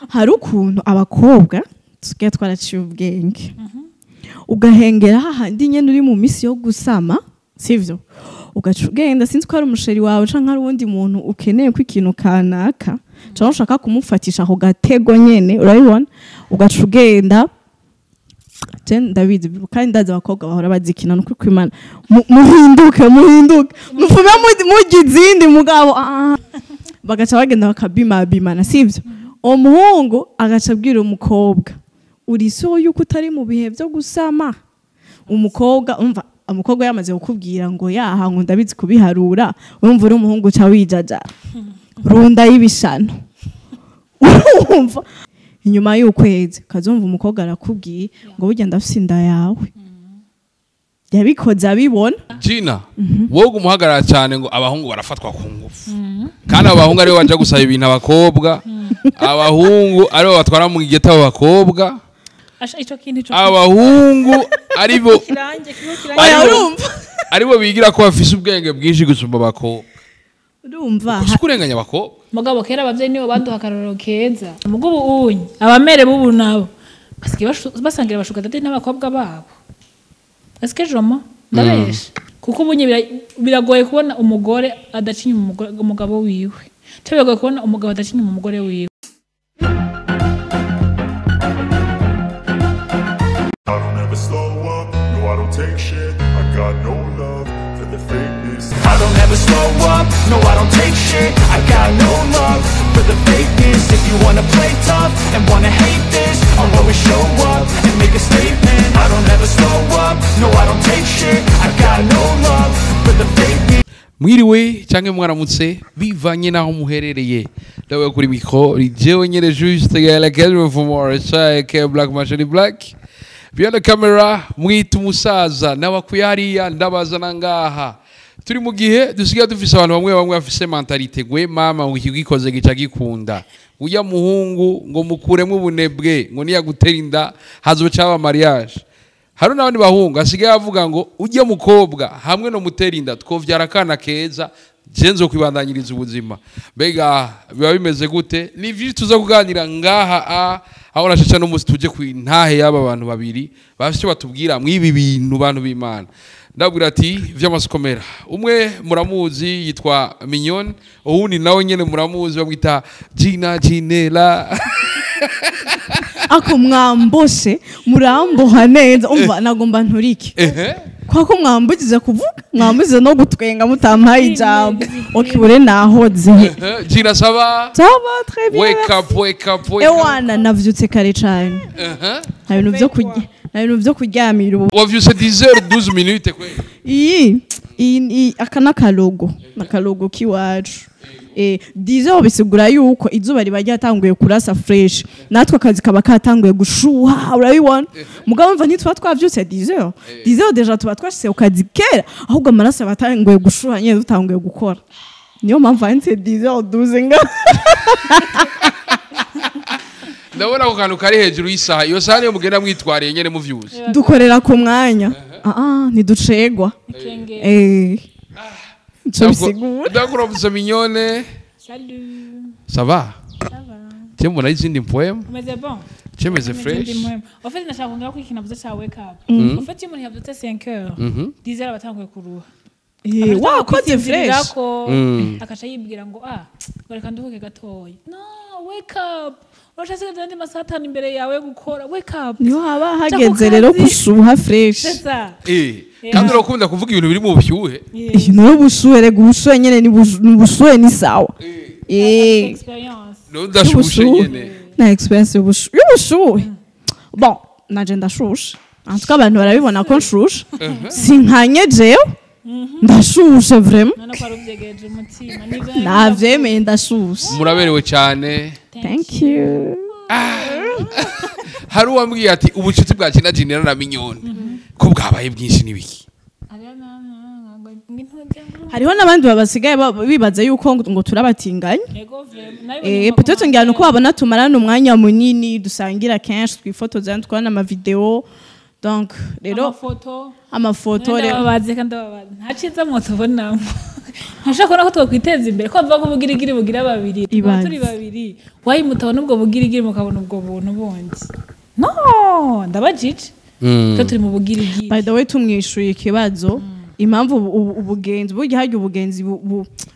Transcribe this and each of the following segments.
Hari ukuntu abakobwa tusigaye twaraciye ubwenge, ugahengera hahandi nyene uri mu misi yo gusama, sivyo? Ugaca ugenda, sinzi ko ari umusheri wawe canke ari uwundi muntu ukeneye ko ikintu kanaka canke ushaka kumufatisha ako gatego nyene, urabibona, ugaca ugenda. Je ndabizi kandi ndazi abakobwa bahora bazikina, nukuri kw'Imana. Muhinduke, muhinduke, mufume murya izindi mugabo bagaca bagenda bakabimabimana, sivyo? Umuhungu agaca abwira umukobwa, uri so yuko utari mu bihe vyo gusama. Umukobwa umva, umukobwa yamaze kukubwira ngo yaha ngo ndabizi kubiharura, urumva uri umuhungu uca wijaja runda y'ibishano. Urumva inyuma y'ukwezi kazumva umukobwa arakubwiye ngo burya ndafise inda yawe, yabikoze abibona. Gina, wowe umuhagarara cyane ngo abahungu barafatwa ku ngufu, kandi abahungu aribo baja gusaba ibintu abakobwa, abahungu aribo batwara mu gitabo abakobwa, ico kintu ico abahungu aribo kirange kigo kirange. Oya, urumva aribo bigira ko bafise ubwenge bwinshi gusumba abakobwa. Urumva kurenganya abakobwa. Mugabo kera abavyeyi nibo baduha akarorero keza, mugabo unye abamere bubu nabo basigaye basangira bashuka date n'abakobwa babo. Eske jomo ndabesha, kuko ubunye biragoye kubona umugore adacinya umugabo wiwe, cyo biragoye kubona umugabo adacinya umugore wiwe. I don't ever slow up, no I don't take shit. I got no love for the fakeness. I don't ever slow up, no I don't take shit. I got no love for the fakeness. If you wanna play tough and wanna hate this, I'll always show up and make a statement. I don't ever slow up, no I don't take shit. I got no love for the fakeness. Mwiriwe canke mwaramutse bivanye naho muherereye. Ndawe kuri micro jewe nyene juste gala Kelvin from RSI K Black Machine Black. Behind the camera mwita umusaza n'abakuye hariya ndabazana ngaha. Turi mu gihe dusigaye dufise abantu bamwe bamwe bafise mentalite gwe mama ngo ikigikoze gica gikunda. Uya muhungu ngo mukuremo ubunebwe ngo niyagutera inda hazoca haba mariage. Hari n'abandi bahungu asigaye avuga ngo ujye mukobwa hamwe no mutera inda twovyara akana keza je nzo kwibandanyiriza ubuzima. Mbega biba bimeze gute? Ni vyinshi tuza kuganira ngaha aho nashasha no musi tuje ku intahe y'aba bantu babiri bafise icyo batubwira mwibi bintu bantu b'Imana. Ndabwira ati vy'amasukomera. Umwe muramuzi yitwa Mignone, uwundi nawe nyene muramuzi bamwita Gina Ginela. Ako mwamboshe muramboha neza, umva nagomba nturike. Kwako mwambugize kuvuga, mwambugize no gutwenga mutampaye ijambo. Okibure nahoze. Gina ça va? Ça va très bien. Wake up, wake up, wake up. Ewana navyutse kare cyane. Nta bintu vyo kurya, nta bintu vyo kuryamira ubu. Wavyutse 10h12 minutes kwe. Iyi aka nakalogo, nakalogo kiwacu. 10h bisigura yuko izuba riba ryatanguye kurasa fresh, natwe akazi kaba katanguye gushuha, urabibona. Mugabo mva ntitwa twavyutse 10h 10h deja tuba twashyize ku kazi kera, ahubwo amaraso aba atanguye gushuha nyene dutanguye gukora. Niyo mpamvu handitse 10h12 nga. Ndabona ako kantu kari hejuru y'isaha, iyo saha niyo mugenda mwitwariye nyene muvyuze. Dukorera ku mwanya. Ntiducegwa. Ndakurabuza Mignone. Salut. Ça va? Ça va. Tiens, mbona izindi poem? Umeze bon? Chemeze fresh. En fait nashaka kongera ko ikintu navuze ca wake up. En fait iyo umuntu yavyutse 5h, 10h abatanguye kuruha. Wakoze fresh. Akaca yibwira ngo reka nduhuke gatoya. No, wake up. Urashaka andi masaha atanu imbere yawe gukora, wake up. Niho haba hageze rero gushuha fresh. Kandi urakunda kuvuga ibintu biri mu bushyuhe. Ni ubushuhe rego, ubushuhe nyene ni ubushuhe ni sawa. Ndashushe nyene. Na experience y'ubushuhe. Bon, naje ndashushe. En tout cas abantu barabibona ko nshushe. Sinkanye jewe. Ndashushe vraiment. None ko aruvyegeje umutima nivyo. Navyemeye ndashushe. Muraberewe cyane. Thank you. Hari uwambwiye ati ubucuti bwa Gina Ginela na Mignone ko bwabaye bwinshi nibiki. Hariho n'abandi babasigaye bibaza yuko ngo turabatinganye. Peut-être ngira nuko babona tumarana umwanya munini, dusangira kenshi, twifotoza, twarana ama video. Donc rero Amafoto. Amafoto rero. Ndababaze kandi ndababaze, nta ciza mwotubonamo. Ntushaka kubona ko twakwiteza imbere, ko bavuga ko ubugirigiri bugira babiri, tukaba Ibaze. turi babiri. Wayi mutabona ubwo bugirigiri, mukabona ubwo buntu bundi. No ndabajije ko turi mu bugirigiri. By the way, tumwishuye ikibazo, impamvu ubugenzi burya, harya ubugenzi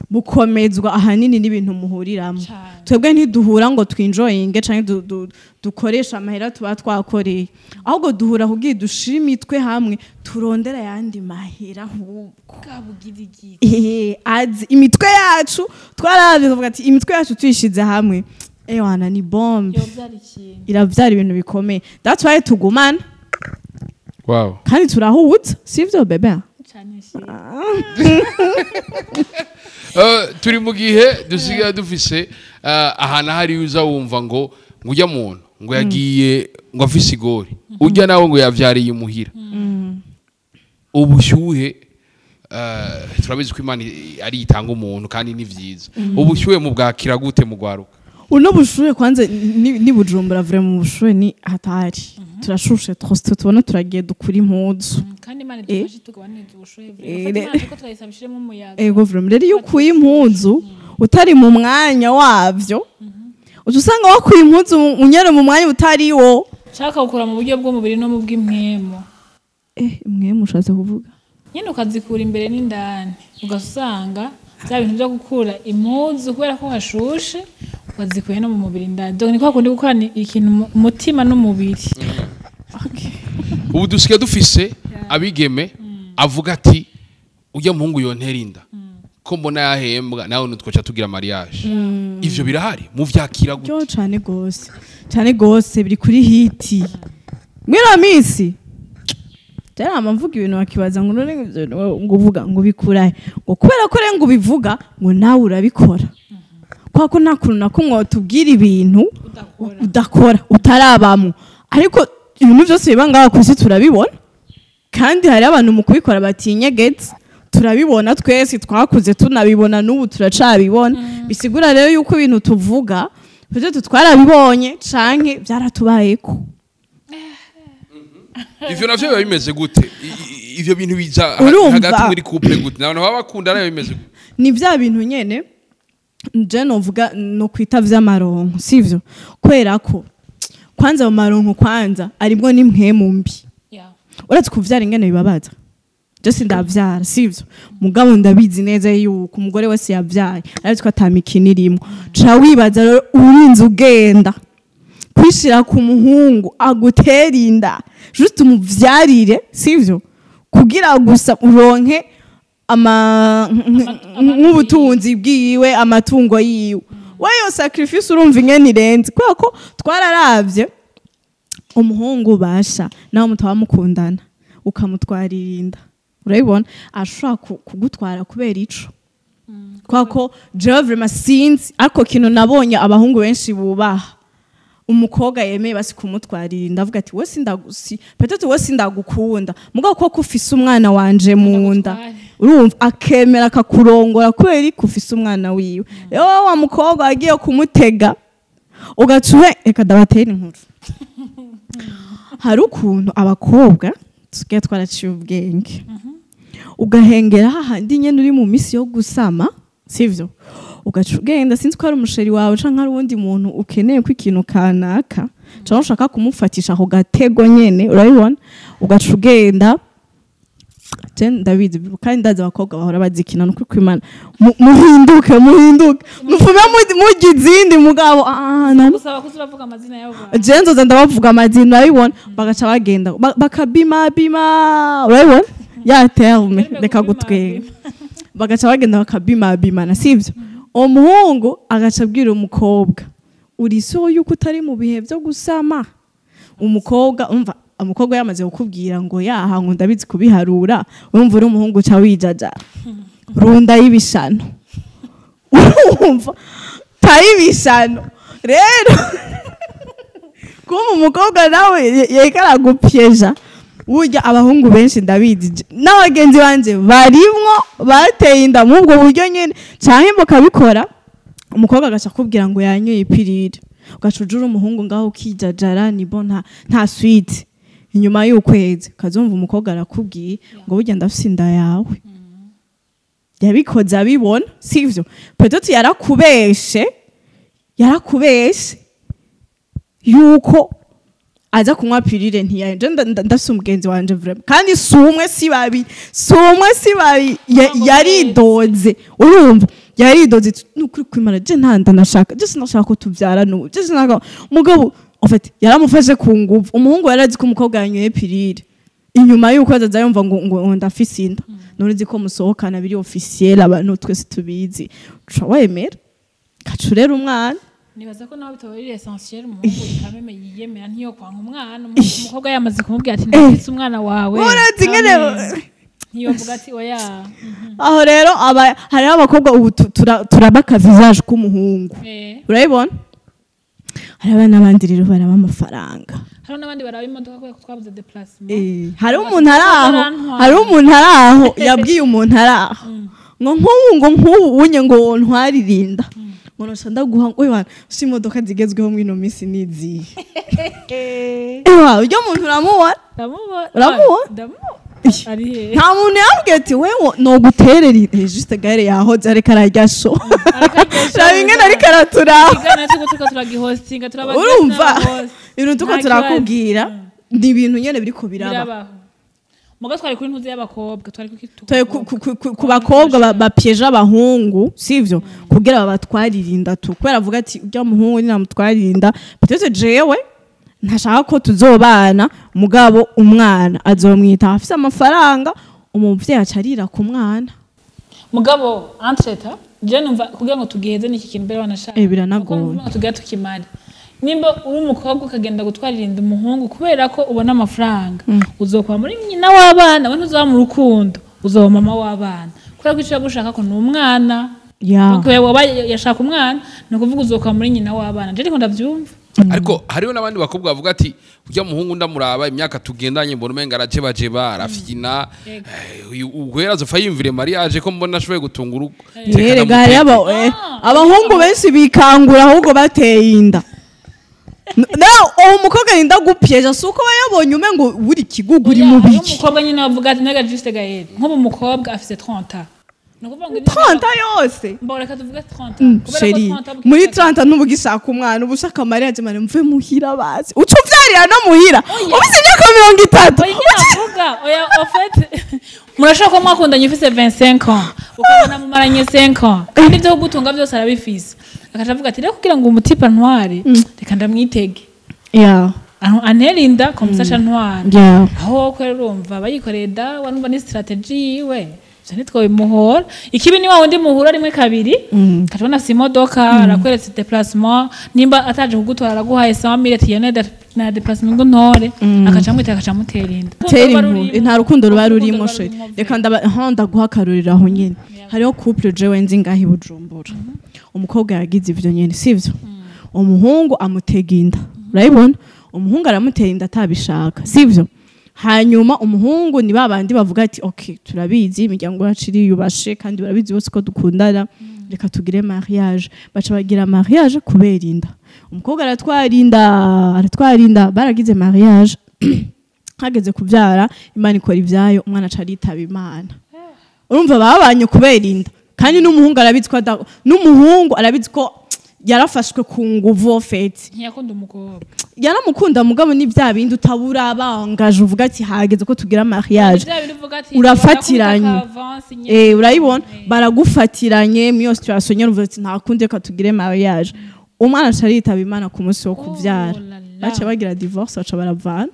bukomezwa ahanini n'ibintu muhuriramo. Cane. Twebwe ntiduhura ngo twinjoyinge canke dukoreshe amahera tuba twakoreye, ahubwo duhura kugira dushire imitwe hamwe, turondera ayandi mahera ahubwo. Bwa bugirigiri. Azi imitwe yacu twaravye tuvuga ati imitwe yacu tuyishize hamwe, ewana ni bombe. Yobyara ikintu. Iravyara ibintu bikomeye. That's why tugumana. Kandi turahuza, sivyo bébé? Cane shi. Turi mu gihe dusigaye dufise ahantu hari uza wumva ngo ujya muntu ngo yagiye ngo afise igori, ujya nawe ngo yavyariye imuhira. Ubushyuhe, turabizi ko Imana ari itanga umuntu kandi ni vyiza. Ubushyuhe mu bwakira gute mu gwaruka? Uno bushuhe kwanza ni Bujumbura, vraiment ubushuhe ni hatari, turashushe twose, tubona turagiye dukura impuzu. Kandi Imana idufashe tugabaniriza ubushuhe. Fata Imana ko turayisaba ishiremo umuyaga. Ego, vraiment. Rero iyo ukuye impuzu utari mu mwanya wavyo, uca usanga wakuye impuzu unyere mu mwanya utari wo. Nshaka gukura mu buryo bw'umubiri no mu bw'impwemu. Mwe mushatse kuvuga? Nyine ukazikura imbere n'indani, ugasanga bya bintu byo gukura impuzu kubera ko hashushe, wazikuye no mu mubiri indani. Donc ni kwa kundi gukorana ikintu umutima n'umubiri. Ubu dusigaye dufise abigeme avuga ati ujya muhungu yontera inda ko mbona yahembwa, nawe nitwoca tugira mariage. Ivyo birahari, muvyakira gute? Byo cane gose, cane gose, biri kuri hit mwino minsi. Rero mvuga ibintu bakibaza ngo none ivyo bintu ngo uvuga ngo ubikurahe, ngo kubera ko rero ngo ubivuga ngo nawe urabikora, kwa ko nta kuntu na kumwe wotubwira ibintu udakora. Udakora, utarabamo. Ariko ibintu byose biba ngaha ku isi turabibona, kandi hari abantu mu kubikora batinyegetse. Turabibona twese, twakuze tunabibona, n'ubu turacabibona. Bisigura rero yuko ibintu tuvuga peut-être twarabibonye canke byaratubayeko. Ivyo navyo biba bimeze gute? Ivyo bintu biza Urumva? hagati muri couple gute? N'abantu baba bakundana, biba bimeze gute? Ni bya bintu nyene nje novuga no kwita vy'amaronko, sivyo? Kubera ko kwanza mu maronko kwanza arimwo n'impwemu mbi. Uretse kuvyara ingene bibabaza, je sindavyara, sivyo? Mugabo ndabizi neza yuko umugore wese yavyaye ariko ata mikino irimwo. Ca wibaza rero urinze ugenda kwishira ku muhungu agutera inda juste umuvyarire, sivyo? Kugira gusa uronke ama nk'ubutunzi bwiwe, amatungo yiwe. Weyo sacrifice urumva ingene irenze, kubera ko twararavye umuhungu basha nawe mutaba mukundana ukamutwarira inda, urabibona ashobora kugutwara kubera ico. Kubera ko jewe vraiment sinzi, ariko kintu nabonye, abahungu benshi bubaha umukobwa yemeye basi kumutwarira inda. Avuga ati we sindagusi, peut-être we sindagukunda, mugabo ko ufise umwana wanje mu nda. Ndagutware. Urumva akemera akakurongora kubera ko ufise umwana wiwe. Rero wa mukobwa wagiye kumutega ugaca uhe, reka ndabatera inkuru. Hari ukuntu abakobwa tusigaye twaraciye ubwenge, ugahengera hahandi nyene uri mu misi yo gusama, sivyo? Ugaca ugenda, sinzi ko ari umu chéri wawe canke ari uwundi muntu ukeneye ko ikintu kanaka, canke ushaka kumufatisha ako gatego nyene, urabibona, ugaca ugenda. Je ndabizi kandi ndazi abakobwa bahora bazikina. Nukuri kw'Imana, muhinduke, muhinduke, mufume murya izindi. Mugabo ah, no. Gusaba ko uravuga amazina y'abo bantu. Je nzoza ndabavuga amazina, urabibona, bagaca bagenda bakabima bima, urabibona ya terme. Terme. Reka Kubima. Gutwenga. Bagaca bagenda bakabimabimana, sivyo? Umuhungu agaca abwira umukobwa: "Uri so yuko utari mu bihe byo gusama?" Umukobwa, umva, umukobwa yamaze kukubwira ngo yaha, ngo ndabizi kubiharura. Urumva uri umuhungu uca wijaja runda y'ibishano, urumva tayibishano. Rero kuma umukobwa nawe yariko aragupyeja. Burya abahungu benshi, ndabizi, n'abagenzi banje barimwo bateye inda muri ubwo buryo nyene, canke bakabikora umukobwa agaca akubwira ngo yanyoye i pilule, ugaca ujura umuhungu ngaho ukijajara. Ni bon, nta suite. Inyuma y'ukwezi kazumva umukobwa arakubwiye ngo burya ndafise inda yawe. Yabikoze abibona, sivyo? Peut-être yarakubeshe yuko aza kunywa pilule, ntiyaje. Ndafise umugenzi wanje vraiment, kandi si umwe si babiri, yaridoze, urumva, yaridoze nukuri kwimara, je nta nda nashaka, je sinashaka ko tuvyara n'ubu, je sinashaka. Mugabo en fait yaramufashe ku nguvu. Umuhungu yarazi ko umukobwa yanyoye pilule. Inyuma y'uko azaza yumva ngo ndafise inda, none uzi ko musohokana biri officiel, abantu twese tubizi, uca wemera kacurera umwana. Nibaza ko nawe bitaba biri essentiel. Umuhungu kameme yiyemera, ntiyo kwanga umwana. Umukobwa yamaze kumubwira ati ndafise umwana wawe. Urazi ingene ntiyovuga ati oya. Aho rero aba hariho abakobwa ubu turabaka visage k'umuhungu. Urayibona, hariho n'abandi rero baraba amafaranga. Hariho n'abandi baraba imodoka kubera ko twabuze déplacement. Hariho umuntu ari aho, hariho umuntu ari aho yabwiye umuntu ari aho ngo nk'ubu unye ngo wontwaririnda, ngo noca ndaguha ngo wana si imodoka zigezweho mw'ino minsi nizihe. Ewa, uryo muntu uramubona? Ndamubona. Uramubona? Ndamubona, ari he? Nta muntu yambwiye ati wewe noguterera juste gare yahoze ariko ararya sho. Raba ingene ariko araturaba. Igana tuko turagihostinga, turaba. Urumva ibintu tuko Nta turakubwira kibazo. Ni ibintu nyene biriko biraba. Birabaho. Muga twari kuri ntuzi y'abakobwa, twari kuri Twe ku bakobwa bapyeje abahungu, sivyo, kugira babatwarire inda tu, kubera avuga ati ujya muhungu ninamutwarira inda, peut-être jewe ntashaka ko tuzobana, mugabo umwana azomwita afise amafaranga. Umuvyeyi acarira ku mwana. Mugabo entre-temps je numva kugira ngo tugiheze n'iki kintu mbere wanashaka. Biranagoye. Kuko numva tugira tukimare. Nimba uri umukobwa ukagenda gutwarira inda umuhungu kubera ko ubona amafaranga, uzokwa muri nyina w'abana, we ntuzoba mu rukundo, uzoba mama w'abana, kubera ko icyo yagushaka ko ni umwana. Donc waba yashaka umwana, ni ukuvuga uzokwa muri nyina w'abana. Je ariko ndavyumva. Ariko hariho n'abandi bakobwa bavuga ati ujya muhungu ndamuraba imyaka tugendanye, mbona umenga arajebajeba, arafyina. Uyu guhera azofa yiyumvire mariage ko mbona ashoboye gutunga urugo. Reka Erega hariho ndamuteke. Abahungu benshi bikangura ahubwo bateye inda. Nawe uwo mukobwa arinda gupyeja, si uko aba yabonye umengo buri kigugu uri mu Hariho biki. umukobwa nyine bavuga ati nega juste Gaël, nk'ubu umukobwa afise 30 ans, ni ukuvuga ngo 30 yose. Mbona reka tuvuge 30 ans, kubera ko Chérie, 30 ans muri 30 ntuba ugishaka umwana, uba ushaka mariage mane mve muhira bazi uca uvyarira no muhira ufise imyaka 30. Oya, nyine avuga oya. Au fait murashobora kuba mwakundanye ufise 25 ans, ukabona mumaranye 5 ans, kandi ibyo kugutunga byose arabifise, akaca avuga ati rero kugira ngo umutipe antware, reka ndamwitege antera inda comme ça ntwara. Aho ko rero urumva abayikoreye da wanumva ni stratégie yiwe, ivyo ntitwobimuhora. Ikibi ni wa wundi muhura rimwe kabiri, ukabona afise imodoka, arakweretse déplacement, nimba ataje kugutora araguhaye 100 000 ati yone na déplacement ngo ntore, akaca amwita, akaca amutera inda. Tera Ruba inkuru rurimo. Nta rukundo ruba Urukundo rurimo. ruba Chérie, rurimo. Reka ndaba ndaguha akarorero aho nyene. Hariho couple jewe nzi ngaho i Bujumbura, umukobwa yagize ivyo nyene, sivyo? Umuhungu amutega inda, urayibona, umuhungu aramutera inda atabishaka, sivyo? Hanyuma umuhungu ni babandi bavuga ati ok, turabizi imiryango yacu iriyubashe, kandi barabizi bose ko dukundana, reka tugire mariage. Baca bagira mariage kubera inda. Umukobwa aratwara inda, aratwara inda, baragize mariage, hageze kubyara Imana ikora ibyayo, umwana aca aritaba Imana. Urumva babanye kubera inda, kandi n'umuhungu arabizi ko n'umuhungu arabizi ko yarafashwe ku nguvu en fait. Ntiyakunda umukobwa. Yaramukunda, mugabo ni bya bindi utabura bangaje uvuga ati hageze ko tugira mariage. Bya bintu uvuga ati Urafatiranye. barakubita ka avance nyene. Urayibona, baragufatiranye muri iyo situation nyene, uvuga ati nta kundi, reka tugire mariage. Umwana aca aritaba Imana ku munsi wo kuvyara. Oh la la. Baca bagira divorce, baca baravana.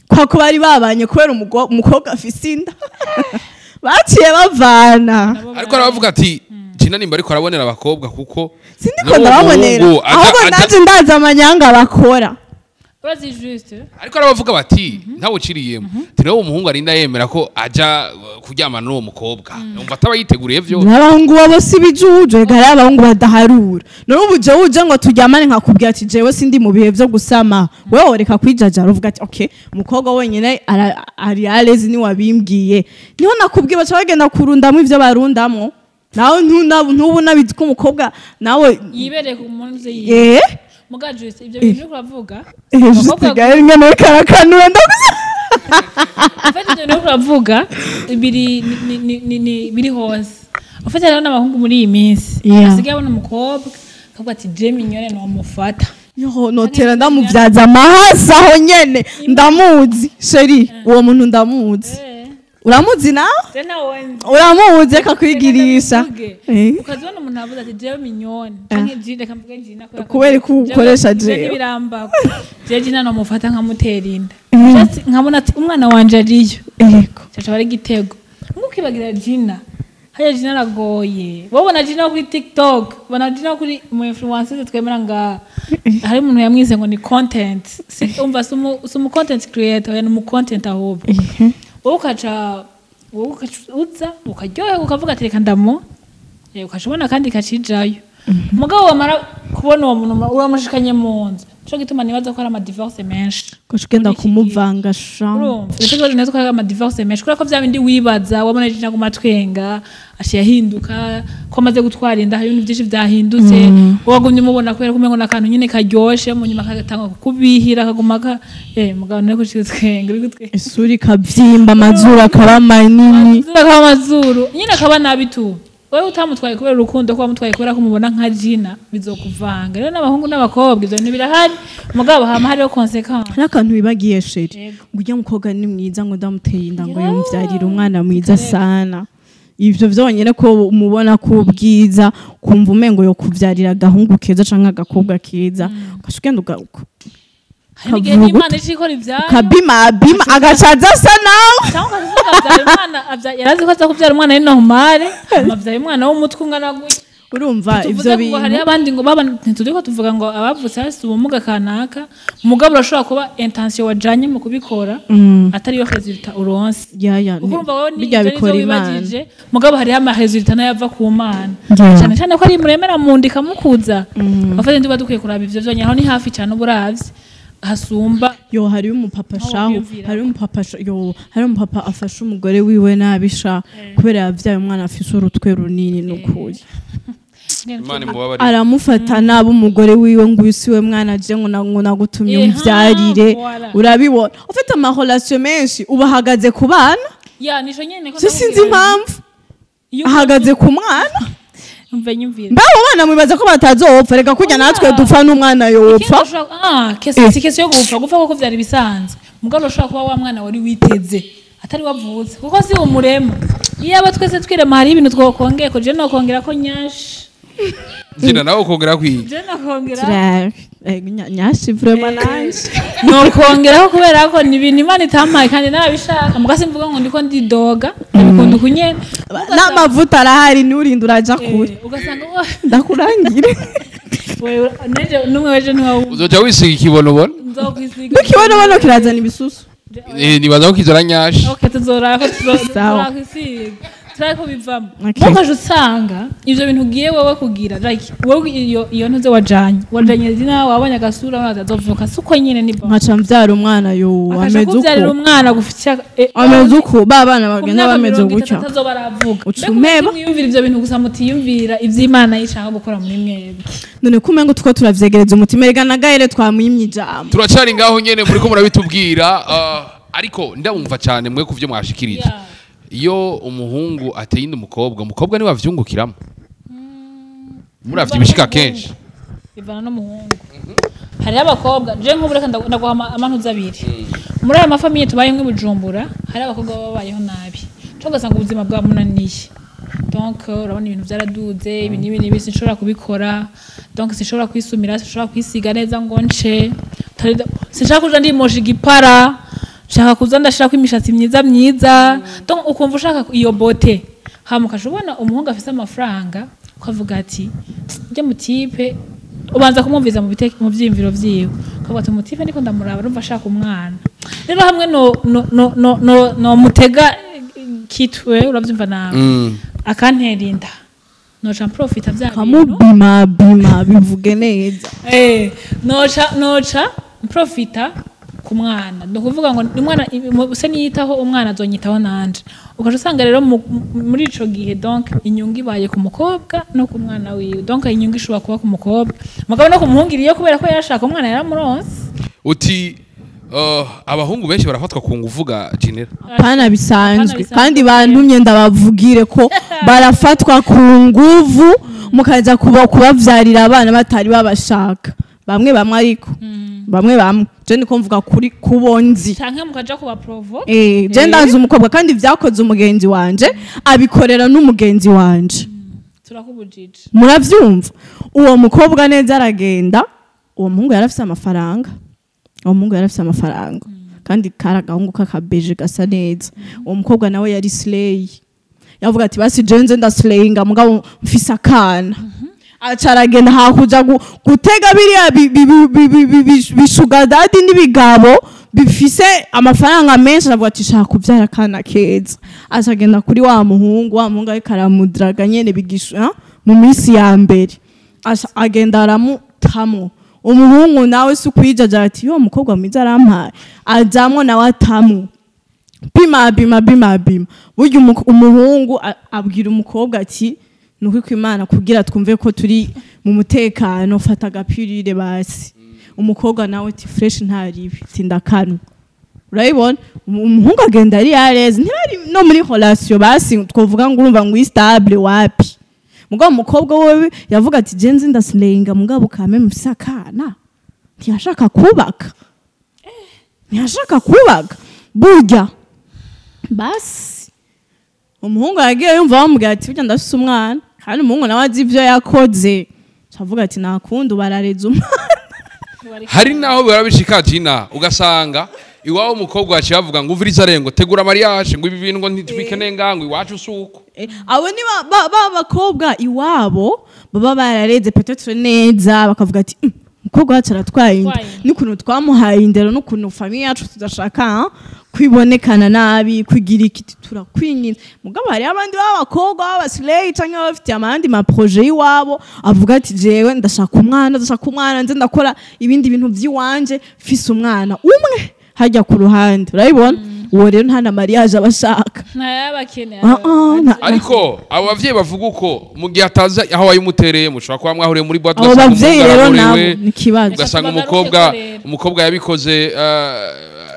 Kwa ko bari babanye kubera umukobwa afise inda, baciye bavana. Nabo Ariko arabavuga ati jina nimba ariko arabonera abakobwa kuko Sindiko n'uwo ndababonera. muhungu Ahubwo nanje ndazi amanyanga bakora. Urazi juste. Ariko arabavuga bati ntawe uciriyemo, ati nawe umuhungu arinda yemera ko aja kuryamana n'uwo mukobwa, yumva ataba yiteguriye vyo. N'abahungu babo si bijuje. Reka, hariho abahungu badaharura. None ubu jewe uje ngo turyamane, nkakubwira ati jewe sindi mu bihe vyo gusama, wewe reka kwijajara, uvuga ati okay, umukobwa wenyine ari à l'aise, ni wabimbwiye, niho nakubwiye. Baca bagenda kurundamwo ivyo barundamwo, nawe ntubu nabizi ko umukobwa nawe yibereye ku muntu uze yiwe. Muga Juste, ibyo bintu uriko uravuga, Juste Gaël ngene ariko arakanura ndagusa. En fait, ibyo bintu uriko uravuga biri biri hose. En fait, hariho n'abahungu muri iyi minsi asigaye abona umukobwa akavuga ati je mignonne nomufata. Yo, notera ndamuvyaza amahasa aho nyene. Ndamuzi chéri, uwo muntu ndamuzi. Uramuzi nawe? Je nawe nzi. Uramuzi, reka kwigirisha. Ukazibona umuntu avuze ati jewe mignonne canke Jina, reka mvuge Jina Kubera ko ukoresha jewe. Ntibirambako jewe Jina nomufata nkamutera inda. Just nkabona ati umwana wanje ariyo. Yego. Caca bari igitego nkukibagira Jina. Haya Jina aragoye. Wowe ubona Jina kuri TikTok, ubona Jina kuri mu influencers twemera nga hari umuntu yamwize ngo ni content. Umva si umu content creator, oya ni umu content ahubwo. Wowe ukaca uza ukaryoherwa ukavuga ati reka ndamu, ukaca ubona kandi kacijayo. Mugabo wamara kubona uwo muntu uramushikanye mu nzu. Nico gituma nibaza ko hari ama divorce menshi. Ugaca ugenda kumuvanga sha. Urumva? Nico gituma nibaza ko hari ama divorce menshi. Kubera ko vya bindi wibaza, wabona Jina aguma atwenga, aciye ahinduka, ko amaze gutwara inda, hari ibintu vyinshi vyahindutse. Wagumye umubona kubera ko umengo n'akantu nyene karyoshe, mu nyuma kagatanga kukubihira, kaguma ka, mugabo nariko uciye utwenga, uri gutwenga. Isura ikavyimba, amazuru akaba manini. Amazuru akaba amazuru, nyene akaba nabi tu. Wewe utamutwaye kubera urukundo, ko wamutwaye kubera ko umubona nka Jina, bizokuvanga. Rero n'abahungu n'abakobwa ivyo bintu birahari, mugabo hama hariho consequence. Hari akantu wibagiye chéri. Yego. Ngo urya mukobwa ni mwiza, ngo ndamuteye inda, ngo yumvyarire umwana mwiza sana. Ivyo vyonyene ko umubona ko ubwiza, kumva umengo yo kuvyarira agahungu keza canke agakobwa keza, ugaca ugenda Hari igihe n'Imana ica ikora ivyayo. Ukabima bima agaca aza asa nawe. Cyangwa ukaza ukavyara umwana, yarazi ko aza kuvyara umwana ari normale, hama avyara umwana w'umutwe ungana gutya. Urumva Tuvuze ivyo ngo hariho bintu. abandi ngo baba ntituriko tuvuga ngo abavutse bafise ubumuga kanaka, mugabo urashobora kuba intention wajanye mu kubikora atari yo résultat uronse. Ya, Kuko urumva wowe ni birya ivyo nivyo bikora Imana. wibagije, mugabo hariho ama résultat nayo ava ku Mana. Yeah. Cyane cyane ko ari muremera mu nda ikamukuza. Afate nduba dukwiye kuraba ivyo vyonyene, aho ni hafi cyane uburavye hasumba. Yo, hariyo umupapa Aho shahu, wiyumvira. hariyo umupapa yo, hariyo umupapa afasha umugore wiwe nabi sha, kubera yavyaye umwana afise urutwe runini n'ukuri. Imana imubabarire. Aramufata nabi umugore wiwe, ngo uyu siwe mwana je ngo ngo nagutumye umvyarire. Voilà. Urabibona ufite ama relation menshi uba ahagaze ku bana. Ya, nico nyene ko Je sinzi impamvu Iyo ahagaze ku mwana. Umve, nyumvira. Mbe abo bana mwibaza ko batazopfa? Reka kurya Oya. natwe dupfa n'umwana yopfa. Ah, kesi si kesi yo gupfa koko vyari bisanzwe. Mugabo urashobora kuba wa mwana wari witeze atari wavutse, kuko si umurema. Iyo aba twese twirema hari ibintu twokongeye ko je nokongera ko nyashi. Jina nawe ukongera kwiga. Je nokongera. Nyashi vraiment nanje. Nokongeraho kubera ko ni ibintu Imana itampaye kandi narabishaka. Muga simvuga ngo ndiko ndidoga, ndabikunda uku nyene. N'amavuta arahari, nturinde uraja kure. Ugasanga Ndakurangire. Wewe neje numwe weje niwe Uzoja wisiga ikibonobona. nzokwisiga. N'ikibonobono kirazana ibisusu. Nibaza ko kizana nyashi. Okay, tuzoraba ko Sawa. tuzokwisiga. Turako bivamo. Okay. Mukaje usanga ivyo bintu ugiye wewe kugira like wewe iyo ntuze wajanye zina wabonye agasura azovuka suko nyene ni bon. Nkaca mvyara umwana yo Akaja ameze kuvyarira uko. umwana gufitya Ameze uko ba bana ku bagenda myaka bameze 30 gutya. azoba aravuga. Uca Mbega umeba. mwiyumvira ivyo bintu gusa mutiyumvira ivy'Imana yishaka gukora muri mwebwe. None kumengo tuko turavyegereza umutima, erega na Gaël twamwimye ijambo. Turacari ngaho nyene muriko murabitubwira, ariko ndabumva cyane mwe kuvyo mwashikirije. Iyo umuhungu ateye inda umukobwa, umukobwa niwe avyungukiramo. Muravye ibishika kenshi. Bivana n'umuhungu. Hariho abakobwa je nk'ubu reka ndaguha amantuza abiri. Muri aya mafamiye tubayemwo i Bujumbura hari abakobwa baba babayeho nabi, co ugasanga ubuzima bwamunaniye. Donc urabona ibintu vyaraduze, ibi n'ibi n'ibi sinshobora kubikora, donc sinshobora kwisumira, sinshobora kwisiga neza ngo nce sinshaka kuja ndimosha igipara, nshaka kuza ndashirako imishatsi myiza myiza. Donc ukumva ushaka iyo beauté, hama ukaca ubona umuhungu afise amafaranga ukavuga ati njye mutipe, ubanza kumwumviza mu vyiyumviro vyiwe, ukavuga ati umutipe ndiko ndamuraba urumva ashaka umwana, rero hamwe no mutega kitwe, uravyumva nawe, akantera inda noca mprofita vya bintu. Kamubima bima bivuge neza. Noca mprofita Ku mwana, ni ukuvuga ngo umwana se niyitaho, umwana azonyitaho nanje. Ukaca usanga rero muri ico gihe, donc inyungu ibaye ku mukobwa no ku mwana wiwe. Donc inyungu ishobora kuba ku mukobwa, mugabo no ku muhungu iriyo, kubera ko yarashaka umwana, yaramuronse. Uti abahungu benshi barafatwa ku nguvuga, Jinera? Pana bisanzwe. Apana bisanzwe. Kandi bantumye ndabavugire ko barafatwa ku nguvu, mukaza kuba kubavyarira abana batari babashaka, bamwe bamwe. Ariko bamwe bamwe, je niko mvuga kuri kubonzi. Canke mukaja kuba provo. Je ndazi umukobwa, kandi vyakoze umugenzi wanje, abikorera n'umugenzi wanje. Turakubujije. Muravyumva, uwo mukobwa neza aragenda, uwo muhungu yarafise amafaranga, uwo muhungu yarafise amafaranga, kandi kari agahungu k'akabeje gasa neza. Uwo mukobwa nawe yari slay, yavuga ati: "Basi je nze ndaslayinga, mugabo mfise akana." Aca aragenda hakuja gutega biriya bi sugar daddy n'ibigabo bifise amafaranga menshi, aravuga ati: "Shaka kubyara akana keza." Aca agenda kuri wa muhungu, wa muhungu ariko aramudraga nyene bigisha mu minsi ya mbere, aca agenda aramutamwo. Umuhungu nawe si ukwijaja, ati: "Yo, mukobwa mwiza arampaye." Ajamwo nawe, atamwo, bima bima bima bima. Burya umuhungu abwira umukobwa ati: "Nukuri kw'Imana, kugira twumve ko turi mu mutekano, fata aga pilule basi." Umukobwa nawe ati: "Fresh, ntaribi." Ati: "Ndakanwa." Urabibona, umuhungu agenda ari yareze, ntibari no muri relation basi twovuga ngo urumva ngo stable, wapi. Mugabo umukobwa wewe yavuga ati: "Je nzi ndasilenga, mugabo kame mfise akana." Ntiyashaka kubaka, ntiyashaka kubaka. Burya basi umuhungu yagiye yumva bamubwira ati: "Burya ndafise umwana." Kandi umuhungu nawe azi ivyo yakoze, avuga ati: "Nakundi barareze umwana." Hari naho bihora bishika, Jina, ugasanga iwabo umukobwa waciye bavuga ngo: "Umviriza rengo, tegura mariage, ngo ibi bintu ngo ntitubikeneye ngaha, ngo iwacu suko." Abo ni ba bakobwa iwabo baba barareze peut-être neza, bakavuga ati: Umukobwa wacu aratwaye inda." Atwaye inda. N'ukuntu twamuhaye indero, n'ukuntu famille yacu tudashaka kwibonekana nabi, kugira iki, turakwinginze. Mugabo hariho abandi b'abakobwa b'abasileyi canke bafitiye amandi ma projets y'iwabo, avuga ati: "Jewe ndashaka umwana, ndashaka umwana, nze ndakora ibindi bintu vy'iwanje mfise umwana umwe hajya ku ruhande." Urabibona, uwo rero nta na mariage aba ashaka. Ntayabakeneye. Ah, ah, Ariko abo bavyeyi bavuga uko, mu gihe atazi aho wayimutereye, mushobora kuba mwahuriye muri boîte, Abo ugasanga bavyeyi umuhungu rero nabo araborewe, ni ikibazo. ugasanga Reka umukobwa tubagarukeko rero. umukobwa yabikoze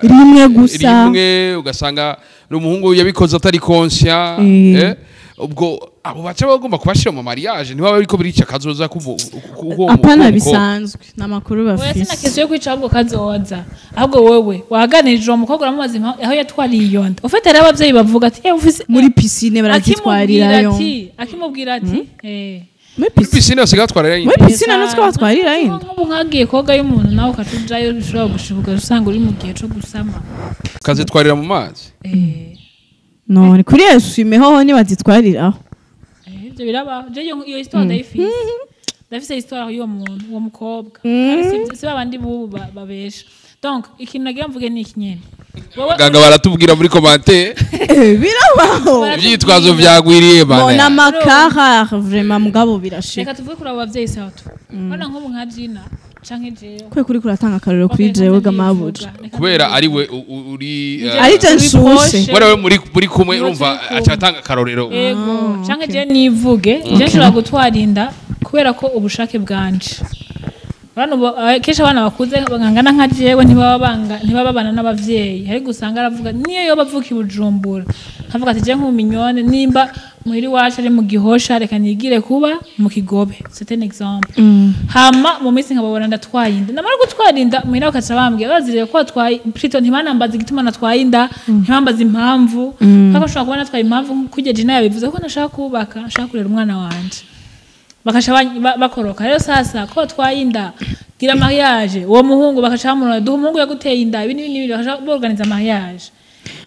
rimwe gusa. Rimwe, ugasanga ni umuhungu yabikoze atari conscient. Ubwo abo baca bagomba kubashira mu mariage, ntibaba bariko birica kazoza kuwo Apana, bisanzwe ni amakuru Oya, sina bafise. question yo kwica, ahubwo kazoza. Ahubwo wewe waganirije uwo mukobwa, uramubaza aho yatwariye iyo nda? Ufite rero abavyeyi bavuga ati: "Eh, ufise." Muri piscine Akimubwira barazitwarirayo. ati, akimubwira ati Muri Muri piscine. piscine basigaye batwarira Muri inda. piscine natwe batwarira inda. Nk'ubu nkagiye koga y'umuntu, nawe ukaca ujayo, bishobora gushibuka usanga uri mu gihe co gusama. Ukazitwarira mu mazi. None kuri essuie-main hoho ntibazitwariraho? Ivyo birabaho. Je iyo histoire ndayifise, ndafise histoire y'uwo muntu, uwo mukobwa. Kandi si babandi bubu babesha. Donc ikintu nagira mvuge ni iki nyene. Wowe Abaganga baratubwira muri commentaire. Birabaho. Ivyitwazo vyagwiriye Bon, bana. n'amakara vraiment, mugabo birashika. Reka tuvuge kuri abo bavyeyi sato bana, nk'ubu nka Jina canke jewe. Kwe kuri kuratanga akarorero kuri Okay, jewe reka gamabuja. ndabivuga, reka Kubera ndabivuga. ari we uri Ari je Uri nshushe. proche. Kubera we muri kumwe, Niwe urumva turi kumwe. aca atanga akarorero. Ego, canke je nivuge, je nshobora gutwara inda kubera ko ubushake bwanje. Urabona ubu, kenshi abana bakuze bangana nka jewe ntibaba banga, ntibaba babana n'abavyeyi. Ariko usanga aravuga, niyo yoba avuka i Bujumbura, nkavuga ati: "Je nk'umuminyone, nimba muhira iwacu ari mu Gihosha, reka nigire kuba mu Kigobe." C'est un exemple. Hama mu minsi nkababona ndatwaye inda, namara gutwara inda muhira bakaca bambwira baziriye ko watwaye plutôt, ntibanambaza igituma natwaye inda, ntibambaza impamvu, kuko nshobora kuba natwaye impamvu kugeza Jina yabivuze ko nashaka kubaka, nshaka kurera umwana wanje, bakaca bakoroka rero sasa ko watwaye inda, gira mariage. Uwo muhungu bakaca bamurora: "Duha umuhungu yaguteye inda," ibi n'ibi n'ibi, bakaca borganiza mariage.